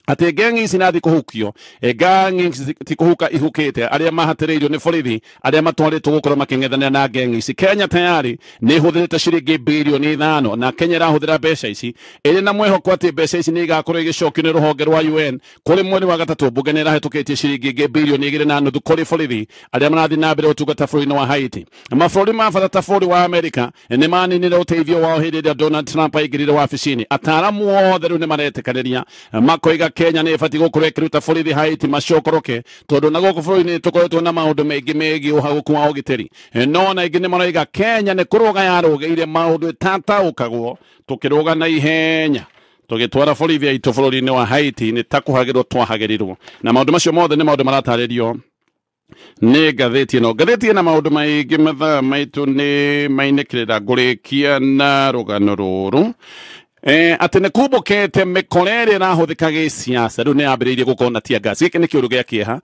atĩ ngengi ici nathi kũhukio, ngengi ici ti kũhuka ihukĩte, arĩa mahatĩrĩirio nĩ borithi arĩa matwarĩtwo gũkorwo makĩng'ethanĩra na ngengi ici. Kenya tayari nĩ ĩhũthĩrĩte ciringi birioni 5, na Kenya ĩrahũthĩra mbeca ici ĩrĩ na mwĩhoko atĩ mbeca ici nĩ igakorwo igĩcokio nĩ rũhonge rwa UN. Kũrĩ mweri wa gatatũ mbunge nĩ ĩrahĩtũkĩtie ciringi ingĩ birioni 2.5 kũrĩ borithi arĩa marathiĩ na mbere ũtungata bũrũri-inĩ wa Haiti. Mabũrũri ma bata ta bũrũri wa Amerika nĩ maninire ũteithio wao hĩndĩ ĩrĩa Donald Trump aingĩrire wabici-inĩ. Ataaramu othe rĩu nĩ maretĩkanĩria makoiga Kenya nĩ ĩbatiĩ gũkorwo ĩkĩruta borithi Haiti macokoroke, tondũ na gũkũ bũrũri-inĩ tũkoretwo na maũndũ maingĩ megiĩ ũhagũku wa ũgitĩri. No ona aingĩ nĩ maroiga Kenya nĩ kũrũga yarũgĩire maũndũ ĩtataũkagwo, tũkĩrũga na ihenya tũgĩtwara borithi aitũ bũrũri-inĩ wa Haiti nĩ ta kũhagĩrwo twahagĩrirwo. Na maũndũ macio mothe nĩ maũndũ maratarĩrio Nĩ ngathĩti ĩno, ngathĩti ĩna maũndũ maingĩ. Mathaa maitũ nĩ mainĩkĩrĩra, ngũrĩkia na rũgano rũrũ atĩ nĩ kumbũkĩte mĩkora ĩrĩa ĩrahũthĩka gĩsiasa rĩu nĩ yambĩrĩirie gũkorwo na tear gas. Gĩkĩ nĩ kĩũndũ gĩa kĩeha,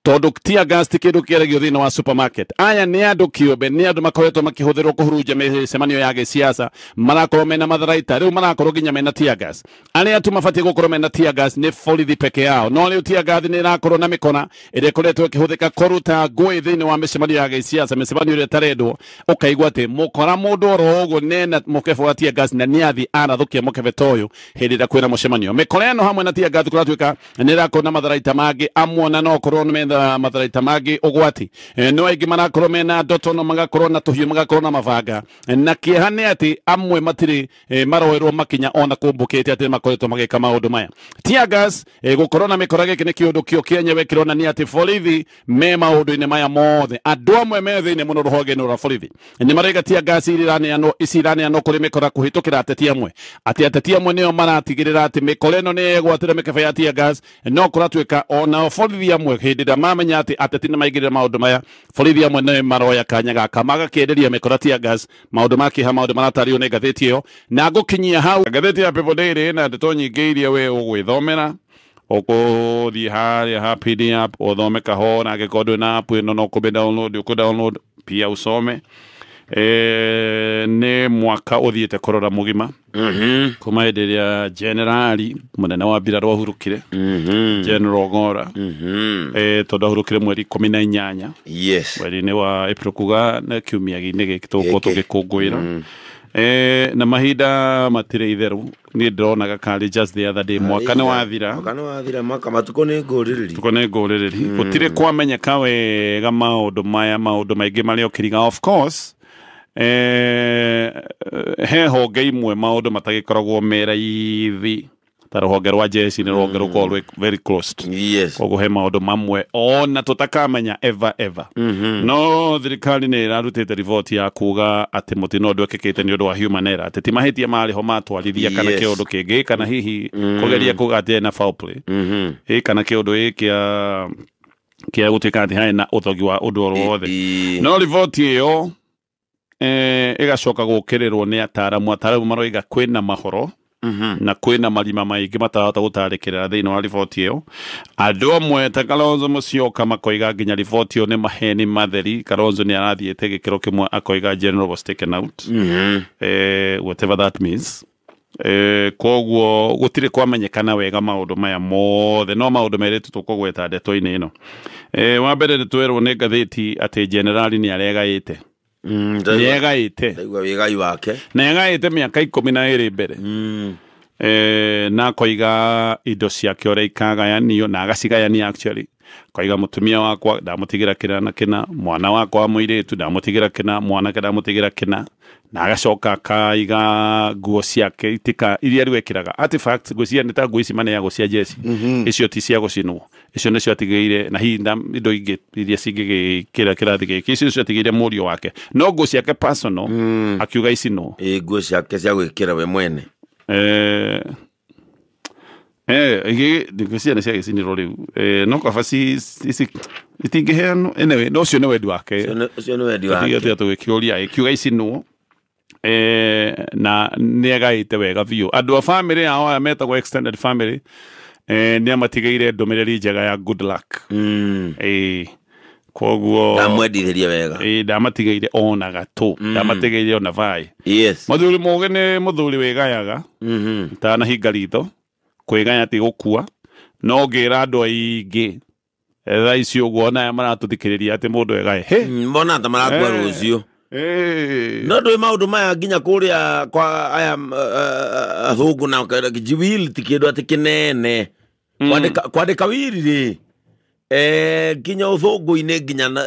tondũ tear gas ti kĩndũ kĩaragio thĩinĩ wa supermarket. Aya nĩ andũ kĩũmbe, nĩ andũ makoretwo makĩhũthĩrwo kũhurunja mĩcemanio ya gĩsiasa, marakorwo mena matharaita, rĩu marakorwo nginya mena tear gas. Arĩa tu mabatiĩ gũkorwo mena tear gas nĩ borithi peke yao, no rĩu tear gas nĩ ĩrakorwo na mĩkora ĩrĩa ĩkoretwo ĩkĩhũthĩka kũruta ngũĩ thĩinĩ wa mĩcemanio ya gĩsiasa, mĩcemanio ĩrĩa ĩtarendwo. Ũkaigua atĩ mũkora mũndũ oro ũguo nena mũkebe wa tear gas na nĩ athiĩ arathũkia mũkebe ta ũyũ hĩndĩ ĩrĩa kwĩna mũcemanio. Mĩkora ĩno hamwe na tear gas kũratuĩka nĩ ĩrakorwo na matharaita mangĩ amwe, na no korwo nĩ mena matharaita mangĩ ũgwati. No aingĩ marakorwo mena ndotono, magakorwo na tũhiũ, magakorwo na mabanga. Na kĩeha nĩ atĩ amwe matirĩ maroerwo makinya ona kũmbũkĩte atĩ makoretwo magĩka maũndũ maya. Tear gas, gũkorwo na mĩkora, gĩkĩ nĩ kĩũndũ kĩo kĩenyewe kĩronania atĩ borithi me maũndũ-inĩ maya mothe. Andũ amwe me thĩinĩ mũno rũhonge-inĩ rwa borithi nĩ maraiga tear gas iria iraneanwo, ici iraneanwo kũrĩ mĩkora kũhĩtũkĩra ateti amwe, atĩ ateti amwe nĩo maratigĩrĩra atĩ mĩkora ĩno nĩ ĩgwatĩra mĩkebe ya tear gas. No kũratuĩka onao borithi amwe hĩndĩ ĩrĩa mamenya atĩ ateti nĩ maingĩrĩra maũndũ maya, borithi amwe nĩ maroya kanya gaka magakĩenderia mĩkora tear gas. Maũndũ ma kĩeha, maũndũ maratarĩrio nĩ ngathĩti ĩyo. Na ngũkinyia hau ngathĩti ya People Daily na ndeto nyingĩ iria we ũgwĩthomera, ũkũthiĩ harĩa ha PD app ũthome kahora. Angĩkorwo ndũrĩ na app ĩno, no kũmĩ download, ũkũ download pia usome. Nĩ mwaka ũthiĩte kũrora mũgima kuma hĩndĩ ĩrĩa generali mũnene wa mbirarũ ahurũkire, General Ngora, tondũ ahurũkire mweri 18 mweri-inĩ wa April, kuga na kiumia-inĩ gĩkĩ tũgũkorwo Gĩkĩ. tũgĩkũngũĩra. Na mahinda matirĩ itherũ, niĩ ndĩronaga karĩ just the other day. Mwaka nĩ wathira. Mwaka nĩ wathira, mwaka matukũ nĩ ngũrĩrĩri. Tuko nĩ ngũrĩrĩri, gũtirĩ kwamenyeka wega maũndũ maya, maũndũ maingĩ marĩa ũkĩriga. Of course, he honge imwe maũndũ matagĩkoragwo me raithi, ta rũhonge rwa jeshi, nĩ rũhonge rũkoragwo rwĩ very closed. Koguo he maũndũ mamwe ona tũtakamenya ever ever. No thirikari nĩ ĩrarutĩte riboti ya kuga atĩ mũtino ndwekĩkĩte nĩ ũndũ wa human error, atĩ ti mahĩtia marĩ ho matwarithia kana kĩũndũ kĩngĩ, kana hihi kũgeria kuga atĩ ena foul play, ĩ kana kĩũndũ ĩ kĩa gũtuĩka atĩ harĩ na ũthogi wa ũndũ oro wothe. No riboti ĩyo ĩgacoka gũkĩrĩrwo nĩ ataramu. Ataramu maroiga kwĩna mahoro na kwĩna marima maingĩ matarahota gũtarĩkĩrĩra thĩinĩ wa riboti ĩyo. Andũ amwe ta Kalonzo Musyoka makoiga nginya riboti ĩyo nĩ maheni matheri. Kalonzo nĩ arathiĩte gĩkĩro kĩmwe akoiga general was taken out, whatever that means. Koguo gũtirĩ kwamenyekana wega maũndũ maya mothe, no maũndũ merĩtũ tũkũgweta ndeto-inĩ ĩno. Wa mbere nĩ twerwo nĩ ngathĩti atĩ generali nĩ aregaĩte, nĩ egaĩte. Ndaigua wĩgai wake. Na egaĩte mĩaka 12 mbere, na akoiga indo ciake ũrĩa ikagayanio, na agacigayania actually. Koiga mũtumia wakwa ndamũtigĩra kĩna na kĩna, mwana wakwa wa mũirĩtu ndamũtigĩra kĩna, mwanake ndamũtigĩra kĩna, na agacoka akaiga nguo ciake itika iria rĩu ekĩraga, artifacts, ngwĩciria nĩ ta nguo ici maneagwo cia jeci, icio ti cia gũcinwo, icio nĩcio atigĩire, na hihi indo ingĩ iria cingĩgĩkĩra kĩrathi gĩkĩ, icio nĩcio atigĩire mũriũ wake, no nguo ciake personal akiuga icinwo. Ĩ, nguo ciake cia gwĩkĩra we mwene. Ngwĩciria nĩ ciagĩcinirwo rĩu. No kaba ici itingĩheanwo. Anyway, no ũcio nĩ wendi wake. Ũcio nĩ wendi wake wake. Tũgĩkĩũria ĩkiuga icinwo. Na nĩ agaĩte wega biũ. Andũ a family yao aya metagwo extended family, nĩ amatigĩire ndũmĩrĩri njega ya good luck. Koguo ndamwendithĩrie wega. Ndamatigĩire ona gatũ, ndamatigĩire ona vai. Mũthuri mũgĩ nĩ mũthuri wĩgayaga, tanahinga ritho. Kwĩgaya ti gũkua. No ngĩra andũ aingĩ thaa ici ũguo ona aya maratũthikĩrĩria atĩ mũndũ egae he Mbona ta marakua rũciũ. No ndũĩ maũndũ maya nginya kũrĩa kwa aya athũngũ na will ti kĩndũ atĩ kĩnene. Kwandĩka will rĩ, nginya ũthũngũ-inĩ nginya na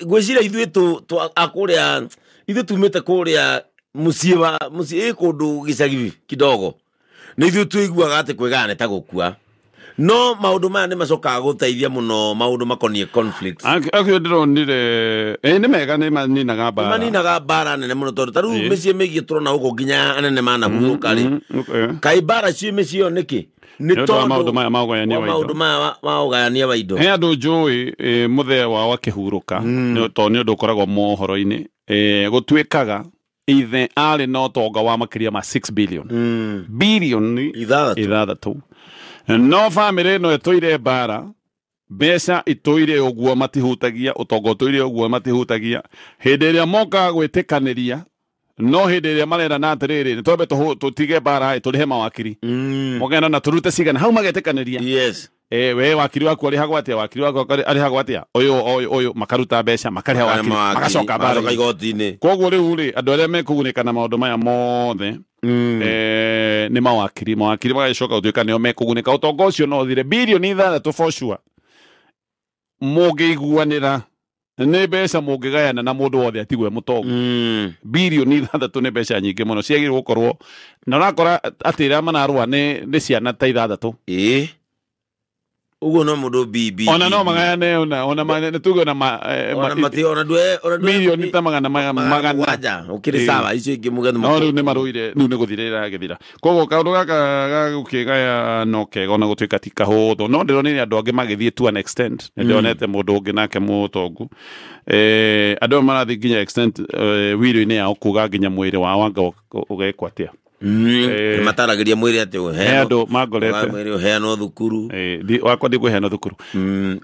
ngwĩciria ithuĩ a kũrĩa ithuĩ tumĩte kũrĩa mũciĩ wa mũciĩ kũndũ gĩcagi kidogo, nĩ ithuĩ tũiguaga atĩ kwĩgaya nĩ ta gũkua. No maũndũ maya nĩ macokaga gũteithia mũno maũndũ makoniĩ conflicts. Akio ndĩronire nĩ mega, nĩ maninaga mbara. Maninaga mbara nene mũno, tondũ ta rĩu mĩciĩ mĩingĩ tũrona gũkũ nginya anene manahurũka rĩ, kaĩ mbara ciĩ mĩciĩ ĩyo nĩkĩ? Nĩ Nĩ ũndũ wa maũndũ maya ma ũgayania wa indo. Maũndũ maya ma ũgayania wa indo. He andũ njũĩ mũthee wao akĩhurũka, tondũ nĩ ũndũ ũkoragwo mohoro-inĩ, gũtuĩkaga ithe arĩ na ũtonga wa makĩria ma 6 billion. Bilioni 6. No bamĩrĩ ĩno ĩtũire mbara, mbeca itũire ũguo matihutagia, ũtonga ũtũire ũguo matihutagia. Hĩndĩ ĩrĩa mokaga gwĩtĩkanĩria, no hĩndĩ ĩrĩa marerana atĩrĩrĩ, nĩ twambe tũtige mbara, tũrĩhe mawakiri. Mũgenda na tũrute cigana, hau magetĩkanĩria. Yes. We wakiri waku arĩhagwo atĩa, wakiri waku arĩhagwo atĩa, ũyũ ũyũ ũyũ, makaruta mbeca, makarĩha wakiri, magacoka mbara igoti-inĩ. Koguo rĩu rĩ, andũ arĩa mekũgunĩka na maũndũ maya mothe, nĩ mawakiri, mawakiri magagĩcoka gũtuĩka nĩo mekũgunĩka. Ũtonga ũcio no ũthire bilioni 6 for sure. Mũngĩiguanĩra nĩ mbeca mũngĩgayana na mũndũ wothe atigwe mũtongu. Bilioni 6 nĩ mbeca nyingĩ mũno ciagĩrĩirwo gũkorwo, na ũrakora atĩ ĩrĩa mararũa nĩ ciana ta 6. Ĩĩ. Ũguo no mũndũ BB. Ona no magayane, ona nĩ tuge ona milioni ta magana magana. Ũkĩrĩ sawa, icio ingĩ mũgeni. No rĩu nĩ marũire, rĩu nĩ gũthira ĩragĩthira. Koguo kaũndũ gaka ga gũkĩgaya no kega ona gũtuĩka ti kahũthũ. No ndĩronire andũ angĩ magĩthiĩ to an extent. Nĩ ndĩronete mũndũ ũngĩ nake mũtongu. Andũ marathiĩ nginya extent wiro-inĩ yao kuga nginya mwĩrĩ wao anga ũgekwo atĩa. Mataragĩria mwĩrĩ atĩ ũheanwo, andũ mangorete mwĩrĩ ũheanwo thukuru. Wakwa ndikũheanwo thukuru.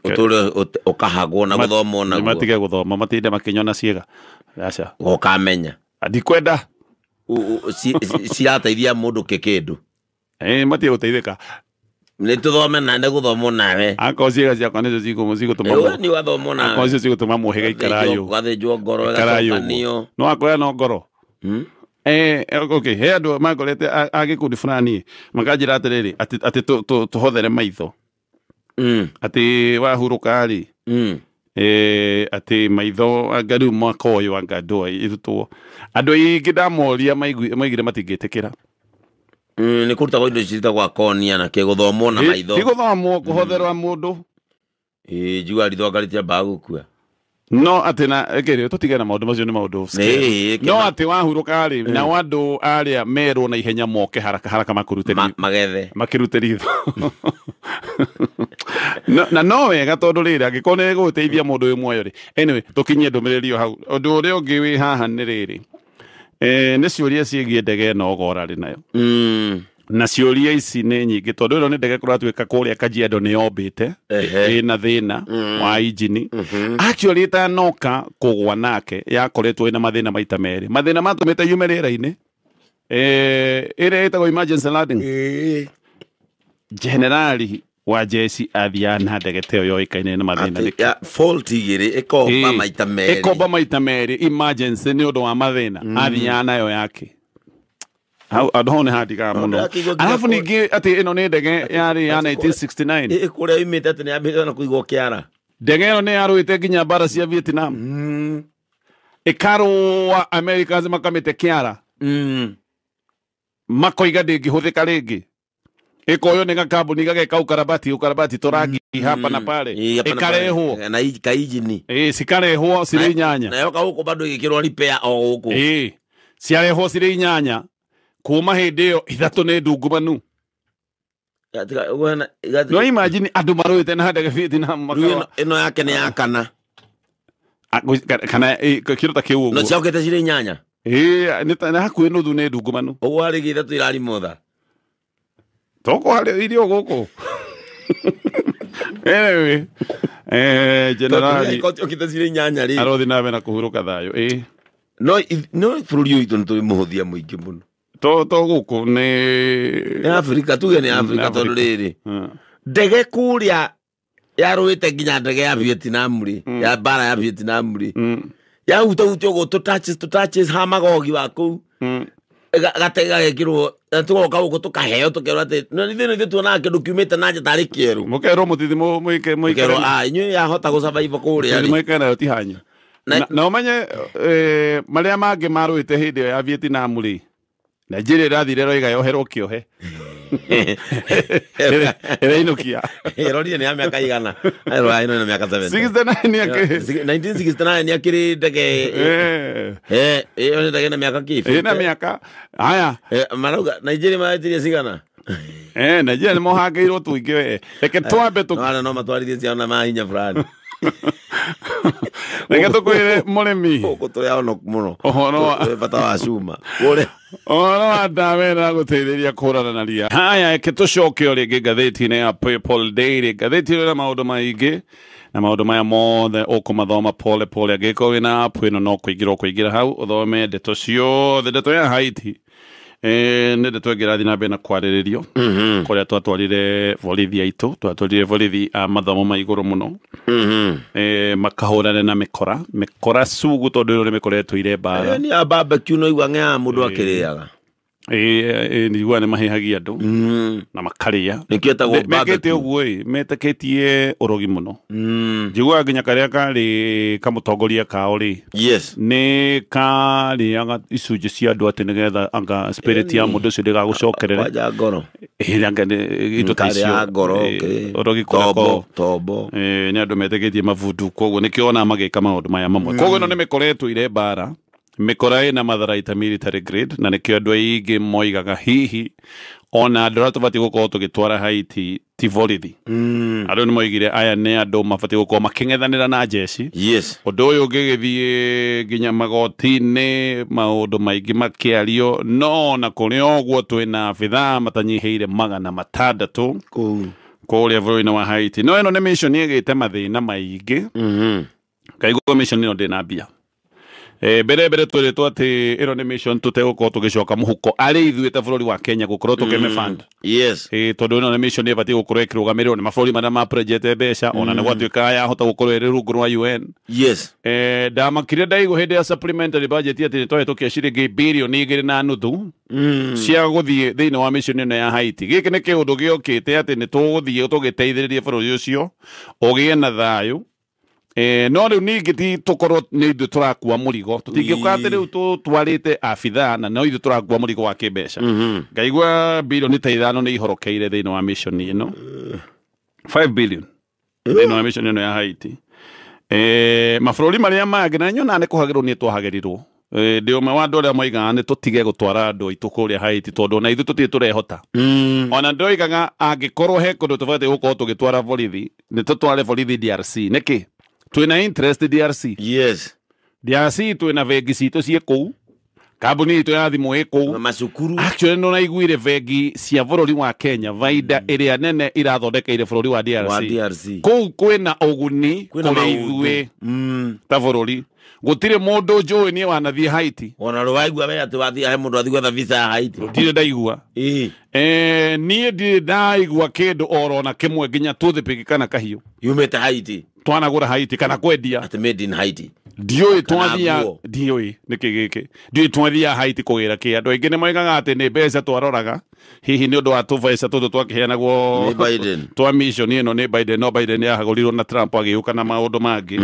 Ũtũre ũkahagwo na gũthomwo naguo. Matige gũthoma, matinde makĩnyona ciĩga. Aca. Ũkamenya. Ndikwenda. Cirateithia mũndũ kĩkĩndũ. Matige gũteithĩka. Nĩ tũthome na nĩ gũthomwo nawe. Akorwo ciĩga ciakwa nĩcio cigũtũma. Nĩ wathomwo nawe. Akorwo cicio cigũtũma mũhĩga ikarayũ. Ũgathĩnjwo ngoro ĩgacokanio. No akoya no ngoro. Okay, he andũ mangorete a gĩkundi fulani makanjĩra atĩrĩrĩ, atĩ tũhothere maitho. Atĩ wahurũka rĩ, atĩ maitho anga rĩu mwaka ũyũ anga ndũa irutwo. Andũ aingĩ ndamoria maigire matingĩtĩkĩra. Nĩ kũrutagwo indo ciĩtagwo konia na kĩgũthomwo na maitho. Ti gũthomwo, kũhotherwa mũndũ. Njua ritho anga rĩtiambaga gũkua. No atĩ na ĩkĩrĩ tũtige na maũndũ macio nĩ maũndũ. No atĩ wahurũka rĩ, nao andũ arĩa merwo na ihenya moke haraka haraka makũrute magethe makĩrute ritho. Na no wega tondũ rĩrĩ angĩkorwo nĩ gũgũteithia mũndũ wĩ muoyo rĩ. Anyway, tũkinyie ndũmĩrĩri o hau. Ũndũ ũrĩa ũngĩ wĩ haha nĩ rĩrĩ, nĩ ciũria ciĩgiĩ ndege ĩno Ogora rĩ nayo. Na ciũria ici nĩ nyingĩ tondũ ĩno nĩ ndege kũratuĩka kũrĩa Kajiado nĩ yombĩte, ĩna thĩna wa injini. Actually ĩtanoka kũgwa nake yakoretwo ĩna mathĩna maita merĩ. Mathĩna matũmĩte yume rĩera-inĩ. Ĩrĩa ĩtagwo emergency landing. Generali wa jeshi athiaga na ndege ta ĩyo yoĩkaine na mathĩna nĩkĩ? Fault igĩrĩ ĩkomba maita merĩ. Ĩkomba maita merĩ emergency nĩ ũndũ wa mathĩna athiaga nayo yake. Hau andũ hau nĩ handigaga mũno. Arabu ningĩ atĩ ĩno nĩ ndege yarĩ ya 1969. Kũrĩa yumĩte atĩ nĩ yambĩte na kũigwo kĩara. Ndege ĩno nĩ yarũĩte nginya mbara cia Vietnam. Ĩkarũa Americans makamĩte kĩara. Makoiga ndĩngĩhũthĩka rĩngĩ. Ĩkoywo nĩ gakambuni gageka ũkarabati tũrangi hapa na pale. Ĩkarehwo na kainjini. Cikarehwo cirĩ 8. Na yoka gũkũ bado ĩgĩkĩrwo repair o gũkũ. Ciarehwo cirĩ 8. Kuma hĩndĩ ĩyo 3 nĩ ndungumanu. No imagine andũ marũĩte na ndege Vietnam makawa. Ĩno yake nĩ ya kana. Kana kĩndũ ta kĩu ũguo. No ciokĩte cirĩ 8. Nĩ hakuhĩ nuthu nĩ ndungumanu. Ũguo harĩ 3 irarimotha. Toko harĩ irio gũkũ. Anyway, generali ciokĩte cirĩ 8 rĩ. Arothi na mbere na kũhurũka thayũ. No bũrũri ũyũ witũ nĩ tũrĩ mũhũthia mũingĩ mũno. To gũkũ nĩ Afrika, tuge nĩ Afrika tondũ rĩrĩ ndege kũrĩa yarũĩte nginya ndege ya Vietnam rĩ, ya mbara ya Vietnam rĩ, yahutahutia ũguo tũtouches ha magogi wa kũu, gatege gagekĩrwo tũgoka gũkũ tũkaheo tũkerwo atĩ ithuĩ nĩ tuonaga kĩndũ kiumĩte na nja tarĩ kĩerũ. Mũkerwo mũtithi mũikare. Mũkerwo inyuĩ yahota gũsurvive kũrĩa rĩ. Mũikare nayo ti hanyu. Na ũmenye marĩa mangĩ marũĩte hĩndĩ ĩyo ya Vietnam rĩ, Nigeria ĩrathire ĩroiga yoherwo kĩohe. Ĩrainũkia. Ĩrorire nĩ ya mĩaka igana. Ĩrora ĩno ĩna mĩaka 70. 69 1969 nĩ akĩrĩ ndege. Ĩyo nĩ ndege na mĩaka kĩ? Ĩna mĩaka. Haya. Marauga Nigeria maretirie cigana? Nigeria nĩ mohangĩirwo tũingĩ we. Reke twambe tũ no no matwarithie ciana na hinya fulani. Reke tũkwĩre mũrĩmi gũkũ tũrĩ ahonoku mũno. Ũhoro bata wa cuma kũrĩa ũhoro wa ndawa ĩno gũteithĩrĩria kũhũrana na ria. Haya, reke tũcoke o rĩngĩ ngathĩti-inĩ ya People Daily. Ngathĩti ĩno ĩna maũndũ maingĩ na maũndũ maya mothe ũkũmathoma pole pole. Angĩkorwo wĩna app ĩno no kũingĩra ũkũingĩra hau ũthome ndeto ciothe. Ndeto ya Haiti nĩ ndeto ĩngĩ ĩrathiĩ na mbere na kwarĩrĩrio kũrĩa twatwarire borithi aitũ, twatwarire borithi a mathomo ma igũrũ mũno makahũrane na mĩkora mĩkora sugu tondũ ĩno nĩ mĩkora ĩtũire mbara. Ni a barbecue no igua ng'ea mũndũ akĩrĩaga. Nigua nĩ mahĩhagia andũ na makarĩa. Nĩkĩo ĩtagwo mekĩte ũguo ĩ, metĩkĩtie ũrogi mũno. Njiguaga nginya karĩa karĩ kamũtongoria kao rĩ, yes, nĩ karĩaga icunjĩ cia andũ atĩ nĩgetha anga spirit ya mũndũ ũcio ndĩgagũcokerere. Kwanja ngoro. Anga indo ta icio. Ngoro, ũrogi kũrĩa tombo. Nĩ andũ metĩkĩtie mabundu, koguo nĩkĩo ona magĩka maũndũ maya mamwe. Koguo ĩno nĩ mĩkora ĩtũire mbara. Mĩkora ĩna matharaita military grade, na nĩkĩo andũ aingĩ moigaga hihi ona andũ arĩa tũbatiĩ gũkorwo tũgĩtwara Haiti ti borithi. Andũ nĩ moigire aya nĩ andũ mabatiĩ gũkorwo makĩng'ethanĩra na jeshi. Yes. Ũndũ ũyũ ũngĩgĩthiĩ nginya magoti-inĩ, maũndũ maingĩ makĩario, no na kũrĩ ũguo twĩna abithaa matanyihĩire 600 kũrĩa bũrũri-inĩ wa Haiti. No ĩno nĩ mission ĩgĩte mathĩna maingĩ. Kaigua mission ĩno ndĩna mbia. Mbere mbere twĩrĩtwo atĩ ĩno nĩ mission tũtegũkorwo tũgĩcoka mũhuko arĩ ithuĩ ta bũrũri wa Kenya gũkorwo tũkĩmĩfund. Yes. Tondũ ĩno nĩ mission ĩbatiĩ gũkorwo ĩkĩrũgamĩrĩrwo nĩ mabũrũri marĩa maprejete mbeca, ona nĩ gwatuĩka yahota gũkorwo ĩrĩ rungu rwa UN. Yes. Ndamakire ndaigua hĩndĩ ya supplementary budget atĩ nĩtwahĩtũkia ciringi birioni 2.5 cia gũthiĩ thĩinĩ wa mission ĩno ya Haiti. Gĩkĩ nĩ kĩũndũ gĩokĩte atĩ nĩ tũgũthiĩ tũgĩteithĩrĩrie bũrũri ũcio ũgĩe na thayũ. No rĩu ningĩ ti tũkorwo nĩ ithuĩ tũrakua mũrigo, tũtingĩũka atĩ rĩu tũtwarĩte abithaa na no ithuĩ tũrakua mũrigo wa kĩmbeca. Ngaigua birioni ta 5 nĩ ihorokeire thĩinĩ wa mission ĩno, 5 billion thĩinĩ wa mission ĩno ya Haiti. Mabũrũri marĩa mangĩ na nyonaga nĩ kũhagĩrwo nĩ twahagĩrirwo. Ndĩ ũmwe wa andũ arĩa moigaga nĩ tũtige gũtwara andũ aitũ kũrĩa Haiti tondũ ona ithuĩ tũtirĩ tũrehota. Ona ndoigaga angĩkorwo he kũndũ tũbatiĩ gũkorwo tũgĩtwara borithi, nĩ tũtware borithi DRC. Nĩkĩ? Twĩna interest DRC. Yes. DRC twĩna bengi citũ ciĩ kũu, kambuni itũ ya thimũ ĩ kũu, macukuru. Actually no naiguire bengi cia bũrũri wa Kenya vaida ĩrĩa nene irathondekeire bũrũri wa DRC. Kũu kwĩna ũguni kũrĩ ithuĩ ta bũrũri. Gũtirĩ mũndũ njũĩ niĩ wanathiĩ Haiti. Ona rwaigua we atĩ wathiĩ he mũndũ athiĩ gwetha visa ya Haiti. Ndirĩ ndaigua. Niĩ ndirĩ ndaigua kĩndũ oro na kĩmwe nginya toothpick kana kahiũ yumĩte Haiti. Twanagũra Haiti kana kwendia. Atĩ made in Haiti. Ndiũĩ twathia, ndiũĩ nĩkĩ gĩkĩ. Ndiũĩ twathia Haiti kũgĩra kĩ. Andũ aingĩ nĩ moigaga atĩ nĩ mbeca twaroraga hihi nĩ ũndũ wa tũbeca tũtũ twakĩheanagwo nĩ Biden twa mission ĩno nĩ Biden, no Biden nĩ ahagũrirwo na Trump agĩũka na maũndũ mangĩ.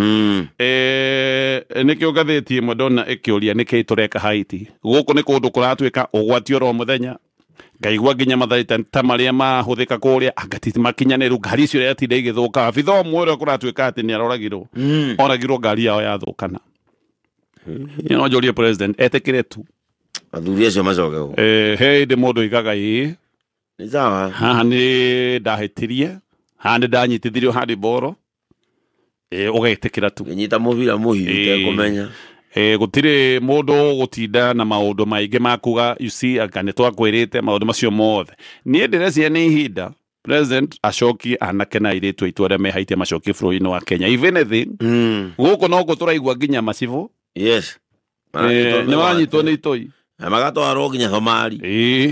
Nĩkĩo ngathĩti ĩmwe ndona ĩkĩũria nĩkĩĩ tũreka Haiti. Gũkũ nĩ kũndũ kũratuĩka ũgwati oro mũthenya. Ngaigua nginya matharaita ta marĩa mahũthĩka kũrĩa anga ti makinyanĩru, ngari icio iratinda igĩthũka. Abithaa ũmwe ũrĩa kũratuĩka atĩ nĩ aroragirwo, oragirwo ngari yao yathũkana. No njũrie president etĩkĩre tu athuri acio macoke gũkũ. He hĩndĩ mũndũ oigaga ĩĩ nĩ sawa, haha nĩ ndahĩtirie, haha nĩ ndanyitithirio handiboro, ũgetĩkĩra tu. Ngĩnyita mũbira mũhiũ ũtekũmenya. Gũtirĩ mũndũ gũtinda na maũndũ maingĩ ma kuga you see anga nĩ twakwĩrĩte maũndũ macio mothe. Niĩ ndĩreciria nĩ ihinda president acokie anake na airĩtu aitũ arĩa me Haiti macokie bũrũri-inĩ wa Kenya. If anything, gũkũ no tũraigua nginya macibũ. Yes. Nĩ wanyitwo nĩ itoi. Na magatwarwo nginya Somali.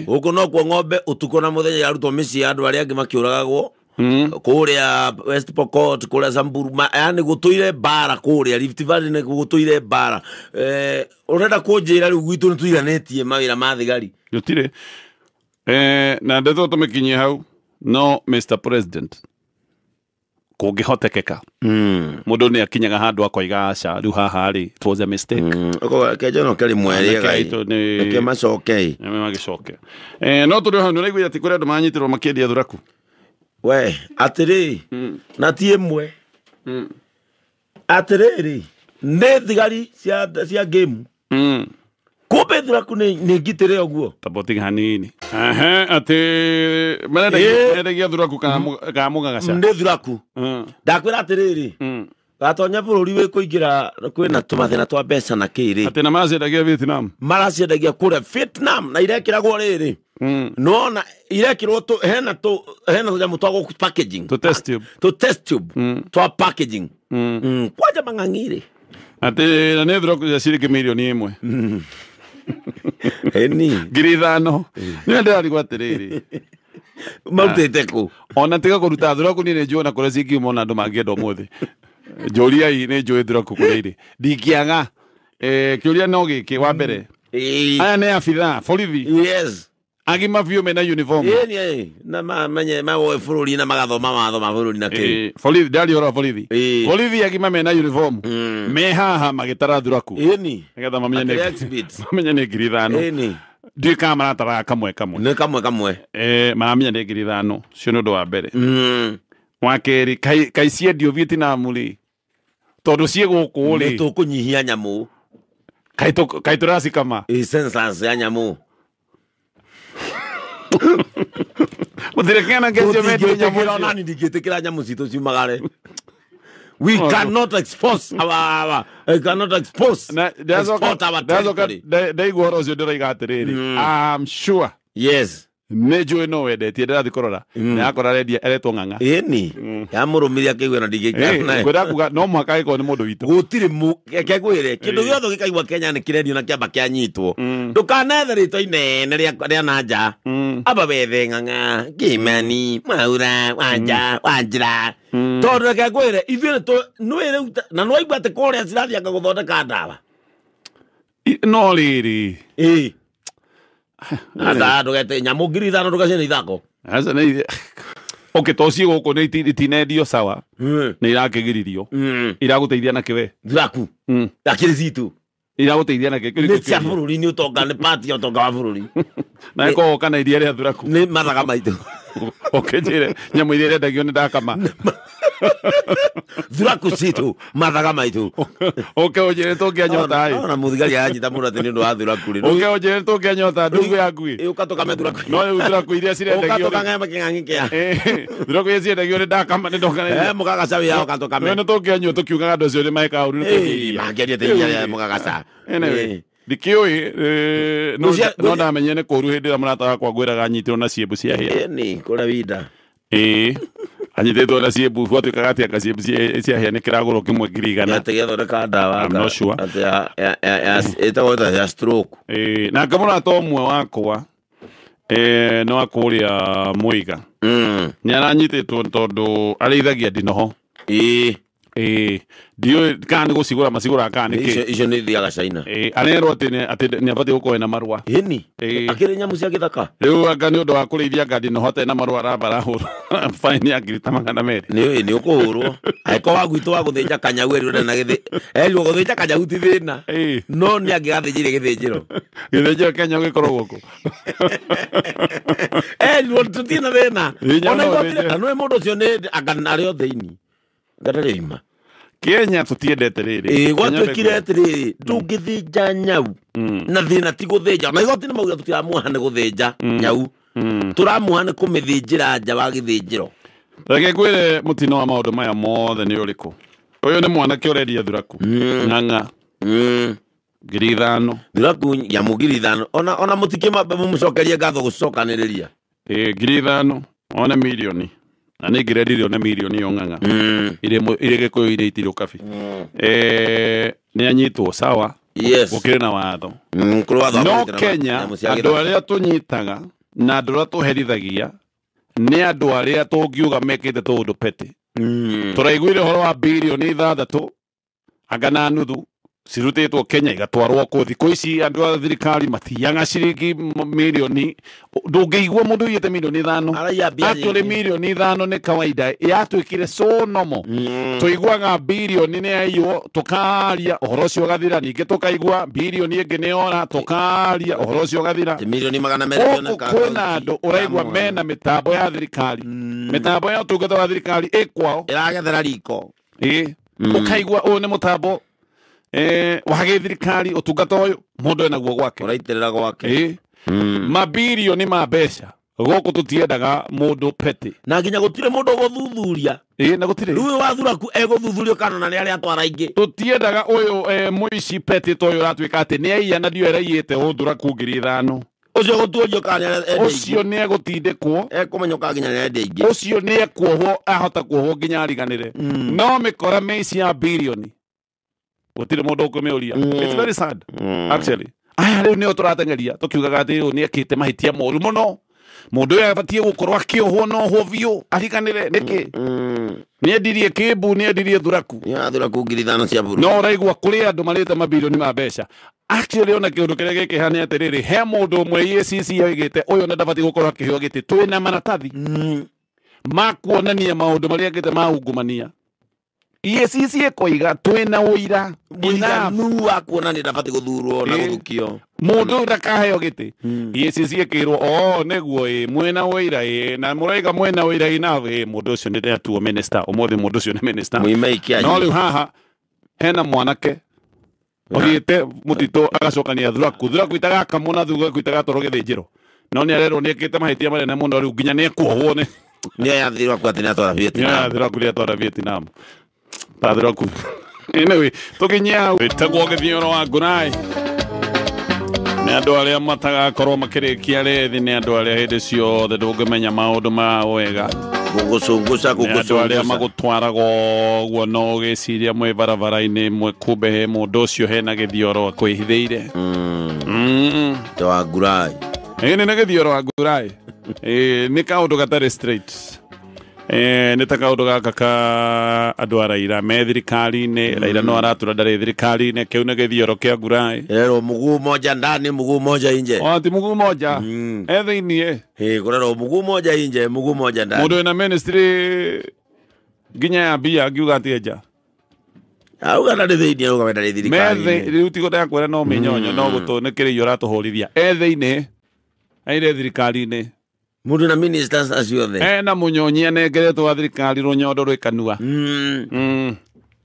Gũkũ no kuo ng'ombe ũtukũ na mũthenya yarutwo mĩciĩ ya andũ arĩa angĩ makĩũragagwo. Kũrĩa West Pokot, kũrĩa Samburu, yani gũtũire mbara kũrĩa Rift Valley nĩ gũtũire mbara. Ũrenda kũnjĩra rĩu gwitũ nĩ tũiganĩtie mawĩra ma thigari? Gũtirĩ. Na ndeto tũmĩkinyie hau, no Mr President, kũngĩhotekeka mũndũ nĩ akinyaga handũ akoiga aca, rĩu haha rĩ, it was a mistake. Keja no kĩrĩ mwerĩ, reke macoke. Magĩcoke. No tũrĩ hau nĩ ũraiguire atĩ kũrĩ andũ manyitirwo makĩendia thuraku. We, atĩrĩ, na ti ĩmwe. Atĩrĩrĩ, nĩ thigari cia game. Kumbe thuraku nĩ ngitĩre ũguo. Taboti hanini. Ehe, atĩ marendagia thuraku kana mũgagaca. Nĩ thuraku. Ndakwĩra atĩrĩrĩ. Gatonya bũrũri wĩ kũingĩra kwĩna tũmathĩna twa mbeca na kĩrĩ. Atĩ na maraciendagia Vietnam. Maraciendagia kũrĩa Vietnam na irekĩragwo rĩrĩ. Nona irekĩrwo hena tũnyamũ twa gũkũ packaging. To test tube. To test tube. Twa packaging. Kwanja mang'ang'ire. Atĩ na nĩ thuraku cia ciringi mirioni 1. Eni. 5,000. Nĩ ndĩrarigwo atĩrĩrĩ. Marutĩte kũ? Ona tiga kũruta thuraku niĩ nĩ njũĩ ona kũrĩa cingiuma ona andũ mangĩenda ũmũthĩ. Njũria nĩ njũĩ thuraku kũrĩa irĩ. Ndingĩaga. Kĩũria no gĩkĩ wa mbere. Aya nĩ abithaa borithi. Yes. Agima biũ mena uniform. Ĩni na mamenye mawoe bũrũri na magathoma watho ma bũrũri na kĩ. Borithi ndari ũhoro wa borithi. Borithi agima mena uniform. Me haha magĩtara thuraku. Ĩni. Nĩgetha mamenye nĩ 5,000. Ĩni. Ndiũĩ kana marataraga kamwe kamwe. Nĩ kamwe kamwe. Maramenya nĩ 5,000. Ũcio nĩ ũndũ wa mbere. Wa kerĩ kai ciendio Vietnam rĩ. Tondũ ciĩ gũkũ rĩ. Nĩ tũkũnyihia nyamũ. Kai tũracikama. Census ya nyamũ. Mũtirekana ngecio mendio nyamũ. Ona niĩ ndingĩtĩkĩra nyamũ citũ ciumagare. We cannot expose our we cannot expose export our territory. Ndaigua ũhoro ũcio ndĩroiga atĩrĩrĩ. I'm sure. Yes. Nĩ njũĩ no wendetie ndĩrathiĩ kũrora. Nĩ akora rendia eretwo ng'ang'a. Ĩni. Yamũrũmĩria akĩigua na ndingĩikara naye. Ngwenda kuga no mũhaka agĩkorwo nĩ mũndũ witũ. Gũtirĩ reke ngwĩre kĩndũ gĩothe gĩkaigua Kenya nĩ kĩrendio na kĩamba kĩanyitwo. Ndũkanethe rĩtwa inene rĩa na nja. Amba wethe ng'ang'a, Kĩmani, Mwaura, Wanja, Wanjĩra. Tondũ reke ngwĩre ithuĩ nĩ rĩu na nĩwaigua atĩ kũrĩa cirathianga gũthondeka ndawa. No rĩrĩ. Ĩĩ. Ata ndũgete nyamũ 5,000 ndũgaciene ithako. Aca nĩ okay to ciĩ gũkũ nĩ itinendio sawa. Nĩ irakĩgiririo. Iragũteithia na kĩwe. Thuraku. Akĩrĩ citũ. Iragũteithia na kĩ? Nĩ cia bũrũri nĩ ũtonga nĩ part ya ũtonga wa bũrũri. Na ĩkorwo kana iria rĩa thuraku. Nĩ mathaga maitũ. Ũkĩnjĩre nyamũ iria irendagio nĩ ndakama. Thuraku citũ mathaga maitũ. Ũke ũnjĩre tũngĩanyota ĩ. Ona mũthigari aranyita mũndũ atĩ nĩ ũndũ wa thuraku rĩ. Ũke ũnjĩre tũngĩanyota ndungu ya ngui. Ĩ ũka tũkame thuraku. No rĩu thuraku iria cirendagio. Ũka tũkang'eme kĩng'ang'i kĩa. Thuraku iria cirendagio nĩ ndakama nĩ ndoka. Mũgagaca wĩ ũka tũkame. No tũngĩanyua tũkiugaga andũ acio nĩ mekaga ũru nĩ tũngĩiria. Mangĩaria atĩ iria rĩa mũgagaca. Anyway, ndikĩũĩ no ndamenyire nĩ kũũru hĩndĩ ĩrĩa mũrata wakwa ngwĩraga anyitirwo na ciĩmbu cia hĩa. Ĩni kũrĩa winda. Ĩĩ. Anyitĩtwo na ciĩmbu gwatuĩkaga atĩ anga ciĩmbu cia hĩa nĩ kĩragũrwo kĩmwe 100,000. Atĩ gĩathondeka ndawa. I'm not sure. Atĩ ĩtagwo ya stroke. Ĩĩ, nake mũrata ũmwe wakwa nĩ wa kũrĩa Mũiga. Nĩ aranyitĩtwo tondũ arĩithagia ndinoho. Ĩĩ. Ĩĩ, ndiũĩ kana nĩ gũcigũra macigũraga kana nĩ kĩ. Icio nĩ ithiaga China. Ĩĩ, arerwo atĩ nĩ abatiĩ gũkorwo ena marũa. Ĩni. Akĩrĩ nyamũ cia gĩthaka. Rĩu anga nĩ ũndũ wa kũrĩithia anga ndinoho atarĩ na marũa aramba arahũrwo baini ya 200,000. Nĩ nĩ ũkũhũrwo. Angĩkorwo wa gwitũ wa gũthĩnja kanyau erirwo ndarĩ na gĩthĩ. Erirwo gũthĩnja kanyau ti thĩna. No nĩ angĩgathĩnjire gĩthĩnjĩro. Gĩthĩnjĩro Kenya gĩkoragwo kũ? Erirwo tũtirĩ na thĩna. Ona igoti na nĩ mũndũ ũcio nĩ anga arĩ o thĩinĩ. Ndarĩ ima. Kenya tũtiendete rĩrĩ. Ĩĩ, gwatuĩkire atĩrĩrĩ, ndũngĩthĩnja nyau na thĩna ti gũthĩnja. Na igoti nĩ mauga tũtiramuoha nĩ gũthĩnja nyau. Tũramuoha nĩ kũmĩthĩnjĩra nja wa gĩthĩnjĩro. Reke ngwĩre mũtino wa maũndũ maya mothe nĩ ũrĩkũ. Ũyũ nĩ mwanake ũrendia thuraku. Ng'ang'a. 5,000. Thuraku nyamũ 5,000. Ona mũtikĩmũcokerie ngatho gũcokanĩrĩria. Ĩĩ, 5,000 one mirioni. Na nĩ ngĩrendirio nĩ mirioni ĩyo ng'ang'a. Irĩ Gĩkũyũ irĩ itirĩ ũkabi. Nĩ anyitwo sawa. Yes. Gũkĩrĩ na watho. Kũrĩ watho wa No kũgitĩra Kenya nyamũ cia andũ gĩthaka. arĩa tũnyitaga na andũ arĩa tũherithagia nĩ andũ arĩa tũngiuga mekĩte tũũndũ petty. Tũraiguire ũhoro wa birioni 6 anga na nuthu cirutĩtwo Kenya igatwarwo kũ. Thikũ ici andũ a thirikari matiyaga ciringi mirioni. Ndũngĩigua mũndũ ũiyĩte mirioni 5. Araiya mbia Actually nyingĩ. mirioni 5 nĩ kawaida yatuĩkire so normal. Tũiguaga birioni nĩ yaiywo tũkaria ũhoro ũcio ũgathira, ningĩ tũkaigua birioni ĩngĩ nĩ yora tũkaria ũhoro ũcio ũgathira. Mirioni 200 Gũkũ cioneka kwĩna andũ ũraigua Ya mena mĩtambo ya thirikari. Mĩtambo ya ũtungata wa thirikari ĩ kwao. Ĩragethera riko. Ĩĩ. Ũkaigua ũyũ nĩ mũtambo wa gĩthirikari ũtungata ũyũ mũndũ enaguo gwake ũraitĩrĩra gwake mabilioni ma mbeca gũkũ tũtiendaga mũndũ petty na nginya gũtirĩ mũndũ ũgũthuthuria na gũtirĩ rĩu wathuraku egũthuthurio kana na nĩ arĩa atwara aingĩ tũtiendaga ũyũ mũici petty ta ũyũ ũratuĩka atĩ nĩ aiya na ndio eraiyĩte ũthuraku 5,000 ũcio gũtuorio kana ũcio nĩ egũtindĩkwo ekũmenywo nginya nĩ ende ingĩ ũcio nĩ ekuohwo ahota kuohwo nginya ariganĩre no mĩkora mĩici ya bilioni gũtirĩ mũndũ ũkũmĩũria. It's very sad actually. Aya rĩu nĩo tũrateng'eria tũkiugaga atĩ ũyũ nĩ ekĩte mahĩtia moru mũno mũndũ ũyũ abatiĩ gũkorwo akĩohwo na ohwo biũ ariganĩre nĩkĩ nĩendirie kĩmbu nĩendirie thuraku thuraku 5,000 cia buru no ũraigua kũrĩ andũ marĩte mabilioni ma mbeca actually ona kĩũndũ kĩrĩa gĩkĩha nĩ atĩrĩrĩ he mũndũ ũmwe EACC oigĩte ũyũ na ndabatiĩ gũkorwo akĩheo gĩtĩ twĩna maratathi ma kuonania maũndũ marĩa ekĩte ma ungumania EACC ĩkoiga twĩna ũira mũiganu wa kuonania ndabatiĩ gũthurwo na gũthukio mũndũ ũyũ ndakaheo gĩtĩ EACC ĩkĩrwo o nĩguo mwĩna ũira na mũraiga mwĩna ũira enough mũndũ ũcio nĩ ndatuo minister ũmũthĩ mũndũ ũcio nĩ minister no rĩu haha hena mwanake ũthiĩte mũtitũ agacokania thuraku thuraku itagakamwo na thuraku itagatwarwo gĩthĩnjĩro no nĩ arerwo nĩ ekĩte mahĩtia manene mũno rĩu nginya nĩ ekuohwo nĩ nĩ atĩ nĩatwara Vietnam thuraku nĩatwara Vietnam Thuraku anyway tũkinyia wĩtagwo gĩthioro wa Ngurai nĩ andũ arĩa matagakorwo makĩrĩkia rĩthi nĩ andũ arĩa hĩndĩ ciothe ndũngĩmenya maũndũ mao wega gũgũcũngũca nĩ andũ arĩa magũtwaraga ũguo no ũgĩciria mwĩ barabara-inĩ mwe kumbe he mũndũ ũcio hena gĩthioro akwĩhithĩire wa Ngurai ĩĩ nĩ gĩthioro wa Ngurai nĩ kaũndũ gatarĩ straight nĩ ta kaũndũ gaka ka andũ a Raila me thirikari-inĩ Raila no aratura ndarĩ thirikari-inĩ kĩu nĩ gĩthioro kĩa Ngurai rero mguu moja ndani mguu moja nje ati mguu moja e thĩiniĩ kũrerwo mguu moja nje mguu moja ndani mũndũ wĩna ministry nginya ya mbia angiuga atĩ nja auga ndarĩ thĩiniĩ auga ndarĩ thirikari-inĩ rĩu tigo ndakwĩra no mĩnyonyo no gũtũ nĩ kĩrĩio ũratũhũrithia e thĩiniĩ aire thirikari-inĩ mũndũ na ministers acio othe ena mũnyonyi anengeretwo wa thirikari rũnyondo rwĩ kanua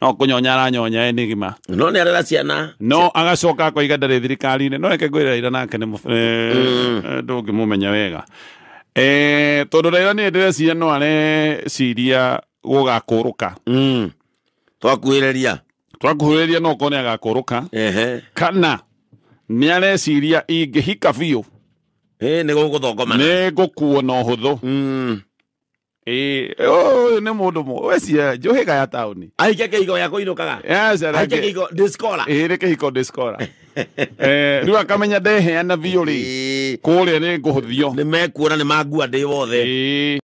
no kũnyonya aranyonya enigma no nĩ arera ciana no agacoka akoiga ndarĩ thirikari-inĩ no reke ngwĩre Raila nake nĩ ndũngĩmũmenya wega tondũ Raila nĩ ndĩreciria no areciria gũgakũrũka twakuhĩrĩria no korwo nĩ agakũrũka kana nĩ areciria ingĩhika biũ nĩ gũgũthongomana nĩ ngũkuo na ũhũthũ ũyũ nĩ mũndũ wecia njũhĩga ya taũni aikia kĩhiko gĩa kũinũkaga aikia kĩhiko discola nĩ kĩhiko discola rĩu akamenya ndeheana biũ rĩ kũrĩa nĩ ngũhũthio nĩ mekuona nĩ mangua ndĩ wothe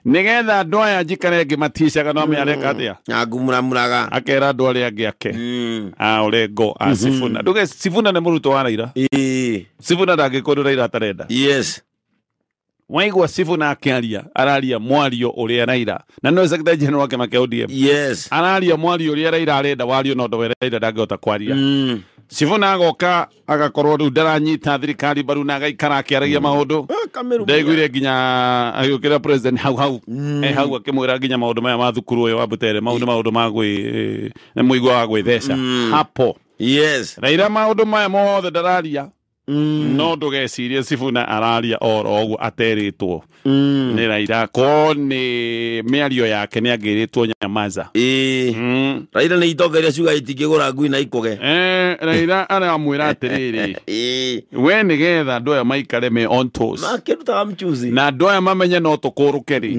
nĩgetha andũ aya njikare ngĩmaticaga no ame areka atĩa ngumuramuraga akera andũ arĩa angĩ ake a Orengo a Sifuna nduge Sifuna nĩ mũrutwo wa Raila Sifuna ndangĩkũndũ Raila atarenda yes waigua Sifuna akĩaria araria mwario ũrĩa Raila na no secretary general wa kĩama kĩa ODM yes araria mwario ũrĩa Raila arenda wario no ũndũ Raila ndangĩhota kwaria Sifuna agoka agakorwo rĩu ndaranyita thirikari mbaru na agaikara akĩaragia maũndũ ndaiguire nginya agĩũkĩra president hau hau hau akĩmwĩra nginya maũndũ maya ma thukuru ũyũ wa Butere mau nĩ maũndũ ma gwĩ nĩ mũigua wa gwĩtheca hapo yes Raila maũndũ maya mothe ndararia no ndũgecirie Sifuna araria oro ũguo aterĩtwo nĩ Raila ko nĩ mĩario yake nĩ angĩrĩtwo nyamaza Raila nĩ itonga iria ciuga itingĩgũra ngui na ikũge Raila aramwĩra atĩrĩrĩ we nĩgetha andũ aya maikare me on toes makĩrutaga mchuzi na andũ aya mamenye no tũkũrũke rĩ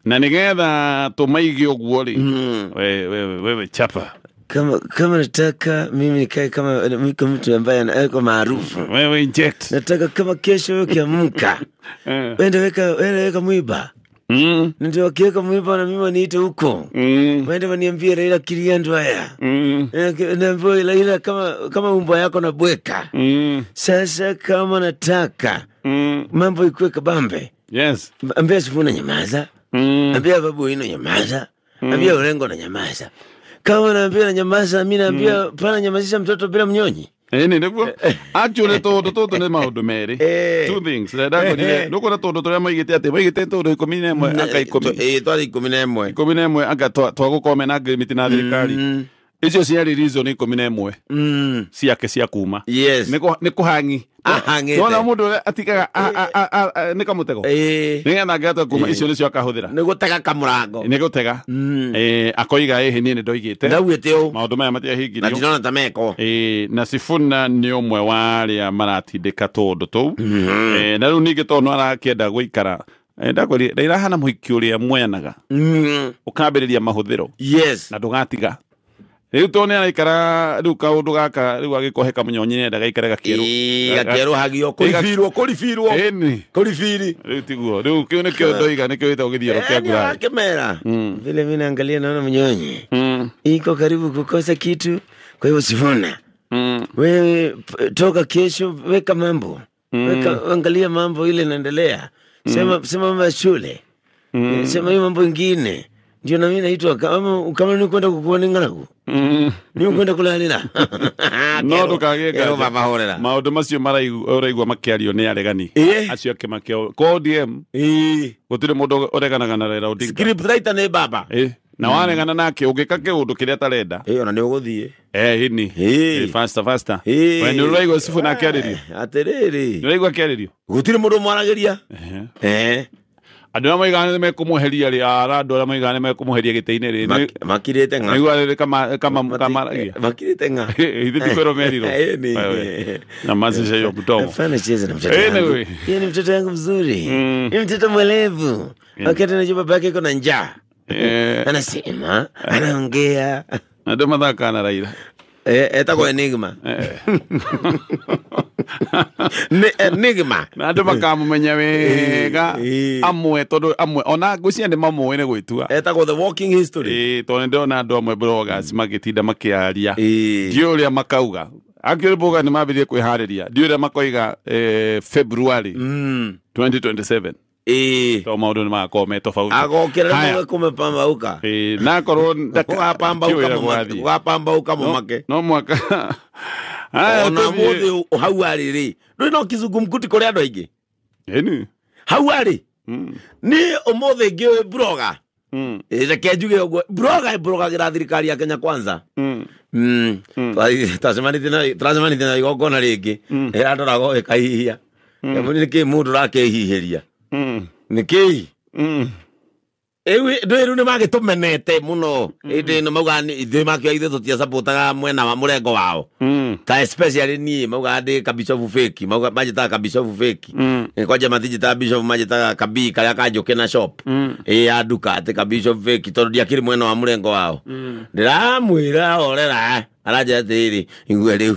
na nĩgetha tũmaige ũguo rĩ wewe chapa kama nataka mimi nikae kama mtu ambaye anakuwa maarufu wewe inject nataka kama kesho wewe ukiamka wende weka mwiba ndio wakiweka mwiba na mimi waniite huko wende waniambie Raila kilia ndo haya niambie Raila kama umbo yako na bweka sasa kama nataka mambo ikuwe kabambe yes ambia Sifuna nyamaza ambia Babu Owino nyamaza ambia Orengo na nyamaza kama naambia na nyamaza mimi naambia pana nyamazisha mtoto bila mnyonyi Ĩni nĩguo actually tũndũ tũtũ nĩ maũndũ merĩ two things ndakũrire nĩũkuona tũndũ tũrĩa maigĩte atĩ maigĩte tũndũ 11 anga 10 twarĩ 11 11 anga twagũkorwo mena agreement na thirikari Icio ciarĩ reason 11 ciake cia kuma. Yes. Nĩ kũhangi. Ahang'ĩte. Nĩwona mũndũ ũrĩa atigaga nĩ kamũtego. Nĩgetha angĩhota kuma icio nĩcio akahũthĩra. Nĩ gũtega kamũrango. Nĩ gũtega. Akoiga ĩhĩ niĩ nĩ ndoigĩte. Ndaugĩte ũũ. Maũndũ maya matiahingirio. Na ndinona ta meko. Na Sifuna nĩ ũmwe wa arĩa maratindĩka tũũndũ tũu. Na rĩu ningĩ tondũ no arakĩenda gũikara ndakwĩrire Raila hana mũhiki ũrĩa mweyanaga. Ũkambĩrĩria mahũthĩro. Yes. Na ndũgatiga. Rĩu tondũ nĩ araikara rĩu kaũndũ gaka rĩu agĩkohe kamunyonyi nĩ endaga aikare gakĩerũ. Gakĩerũhagio kũribirwo kũribirwo. Ĩni. Kũribiri. Rĩu tiguo. Rĩu kĩu nĩkĩo ndoiga nĩkĩo gĩtagwo gĩthioro kĩa nguraro. Arakĩmera. Vile mimi naangalia naona mnyonyi. Iko karibu kukosa kitu, kwa hivyo Sifuna. Wewe toka kesho weka mambo. Weka angalia mambo ile inaendelea. Sema sema mambo ya shule. Sema hiyo mambo ingine. Ndio na mimi naitwa kama ni kwenda kukuona ngalagu. Ni kwenda kulalila. No ndũkagĩe Kero nganja. baba horera. Maũndũ macio ũraigua makĩario nĩ aregani. Acio angĩ makĩo. Kwa ODM gũtirĩ mũndũ ũreganaga na Raila Odinga. Script writer nĩ baba. Na waregana nake ũngĩka kĩũndũ kĩrĩa atarenda. Ona nĩ ũgũthiĩ. Ĩni. Faster faster. We nĩ ũraigua Sifuna akĩarĩrio? Atĩrĩrĩ. Nĩ ũraigua akĩarĩrio? Gũtirĩ mũndũ mwaragĩria. Andũ arĩa moigaga nĩ mekũmweheria rĩ, ara andũ arĩa moigaga nĩ mekũmweheria gĩtĩ-inĩ rĩ, Makirĩte ng'a. Nĩguo rĩrĩ kamaragia. Makirĩte ng'a. Ithuĩ ti kwĩrwo merirwo. Na mazishi hiyo mdomo. Hapana, cheza na mtoto wangu. Anyway. Yeye ni mtoto wangu mzuri. Ni mtoto mwelevu. Wakati anajua baba yake yuko na njaa. Anasema, anaongea. Andũ mathakaga na Raila. Etagwo Enigma. Enigma. Na andũ makamũmenya wega amwe tondũ amwe ona ngwĩciria nĩ mamũĩ nĩ gwĩtua. Etagwo The Walking History. Tondũ nĩ ndĩrona andũ amwe bloggers magĩtinda makĩaria. Ndiũĩ ũrĩa makauga. Actually bloggers nĩ mambĩrĩrie kwĩharĩria. Ndiũĩ ũrĩa makoiga February 2027. Tondũ maũndũ nĩ magakorwo me tofauti. Agokĩra nĩwe kũmepambauka. Na akorwo Gũgapambauka mũmake. No mwaka. Ona mũthĩ hau arĩ rĩ. Ndũĩ no kizungumkuti kũrĩ andũ aingĩ. Ĩni. Hau arĩ. Niĩ ũmũthĩ ngĩũĩ blogger. Reke njuge ũguo. Blogger ĩblogagĩra thirikari ya Kenya Kwanza. Tũracemanĩtie na igongona rĩngĩ. Ĩrandoraga ĩkahihia. Nĩ kĩ mũndũ ũrakĩhihĩria? Nĩ kĩĩ? Ndũĩ rĩu nĩ magĩtũmenete mũno. Ĩndĩ ĩno maugaga ithuĩ makĩoya ithuĩ tũtiacapotaga mwena wa mũrengo wao. Ta especially niĩ maugaga ndĩ kabishofu fake. Maugaga manjĩtaga kabishofu fake. Kwanja matinjĩtaga bishofu manjĩtaga kabii karĩa ka njũkĩ na shop. Ya nduka atĩ kabishofu fake tondũ ndiakĩrĩ mwena wa mũrengo wao. Ndĩramwĩra horera. Aranjĩra atĩrĩrĩ, igue rĩu.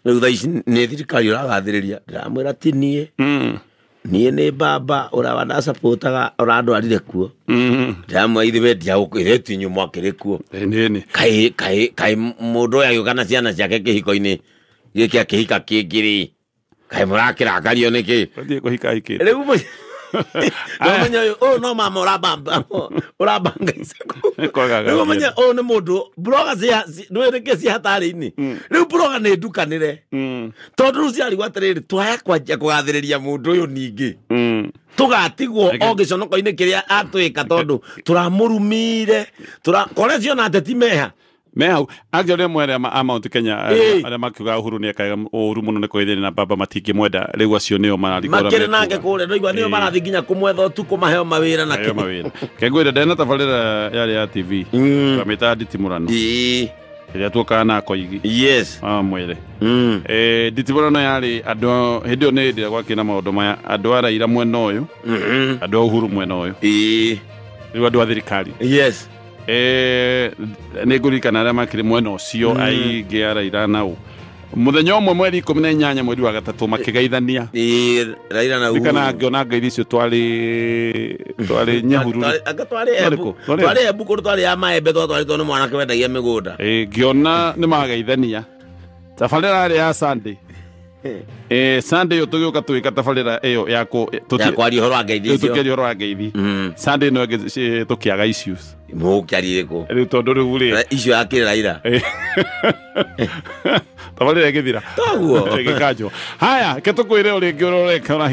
Rĩu thaa ici nĩ thirikari ũragathĩrĩria. Ndĩramwĩra ti niĩ. Niĩ nĩ baba ũrĩa wandacapotaga ũrandwarire kuo. Ndĩramwĩra ithuĩ wendia gũkũ ithuĩ ti inyuĩ mwakĩrĩ kuo. Kaĩ kaĩ kaĩ mũndũ ũyũ agĩũka na ciana ciake kĩhiko-inĩ gĩkĩ akĩhika kĩngĩ rĩ. Kaĩ mũrakĩrakario nĩkĩ? Athiĩ kũhika ahikĩte. Rĩu ũmenye ũyũ no mama ũrabanga icakũ. Rĩu ũmenye ũyũ nĩ mũndũ blogger ndũĩ nĩkĩ ci hatarĩ-inĩ. Rĩu blogger nĩ ndukanĩre. Tondũ rĩu ciarigwo atĩrĩrĩ twaya kwanjia kũgathĩrĩria mũndũ ũyũ ningĩ. Tũgatigwo o gĩconoko-inĩ kĩrĩa atwĩka tondũ tũramũrumire. Kore ciona ateti meha. Mehau actually amwe arĩa a Mount Kenya arĩa makiuga Uhuru nĩ ekaga ũru mũno nĩ kwĩthĩna na baba matingĩmwenda rĩu acio nĩo mararigwo makĩrĩ nake kũrĩa ndaigua nĩo marathiĩ nginya kũmwetha ũtukũ maheo mawĩra na kĩ mawĩra kengwĩra ndena tabarĩra yarĩ ya TV twamĩtaga nditimũrano ĩrĩa tuokaga na Koigi. Yes. Mwĩre nditimũrano yarĩ andũ hĩndĩ ĩyo nĩ hĩndĩ ĩrĩa gwakĩrĩ na maũndũ maya andũ a Raila mwena ũyũ andũ a Uhuru mwena ũyũ rĩu andũ a thirikari. Yes. Nĩ ngũririkana arĩa makĩrĩ mwena ũcio aingĩ a Raila nao mũthenya ũmwe mweri 18 mweri wa gatatũ makĩgeithania Raila na Uhuru. Kana ngĩona ngeithi icio twarĩ Nyahururu. Anga twarĩ Embu. Twarĩ Embu kũndũ twarĩ ya maembe twatwarĩtwo nĩ mwanake wendagia mĩgũnda. Ngĩona nĩ mageithania tabarĩra yarĩ ya Sunday. Sunday ĩyo tũgĩũka tũgĩka tabarĩra ĩyo ya kwaria ũhoro wa ngeithi icio. Tũkĩaria ũhoro wa ngeithi. Sunday ĩno ĩngĩ tũkĩaga issues. Mũkĩaria ĩrĩkũ? Rĩu tondũ rĩu rĩ icio yakĩrĩ Raila. Tabarĩra ĩgĩthira. Toguo. Ĩgĩkanjwo. Haya, ke tũkwĩre ũrĩa ũngĩ ũroreka.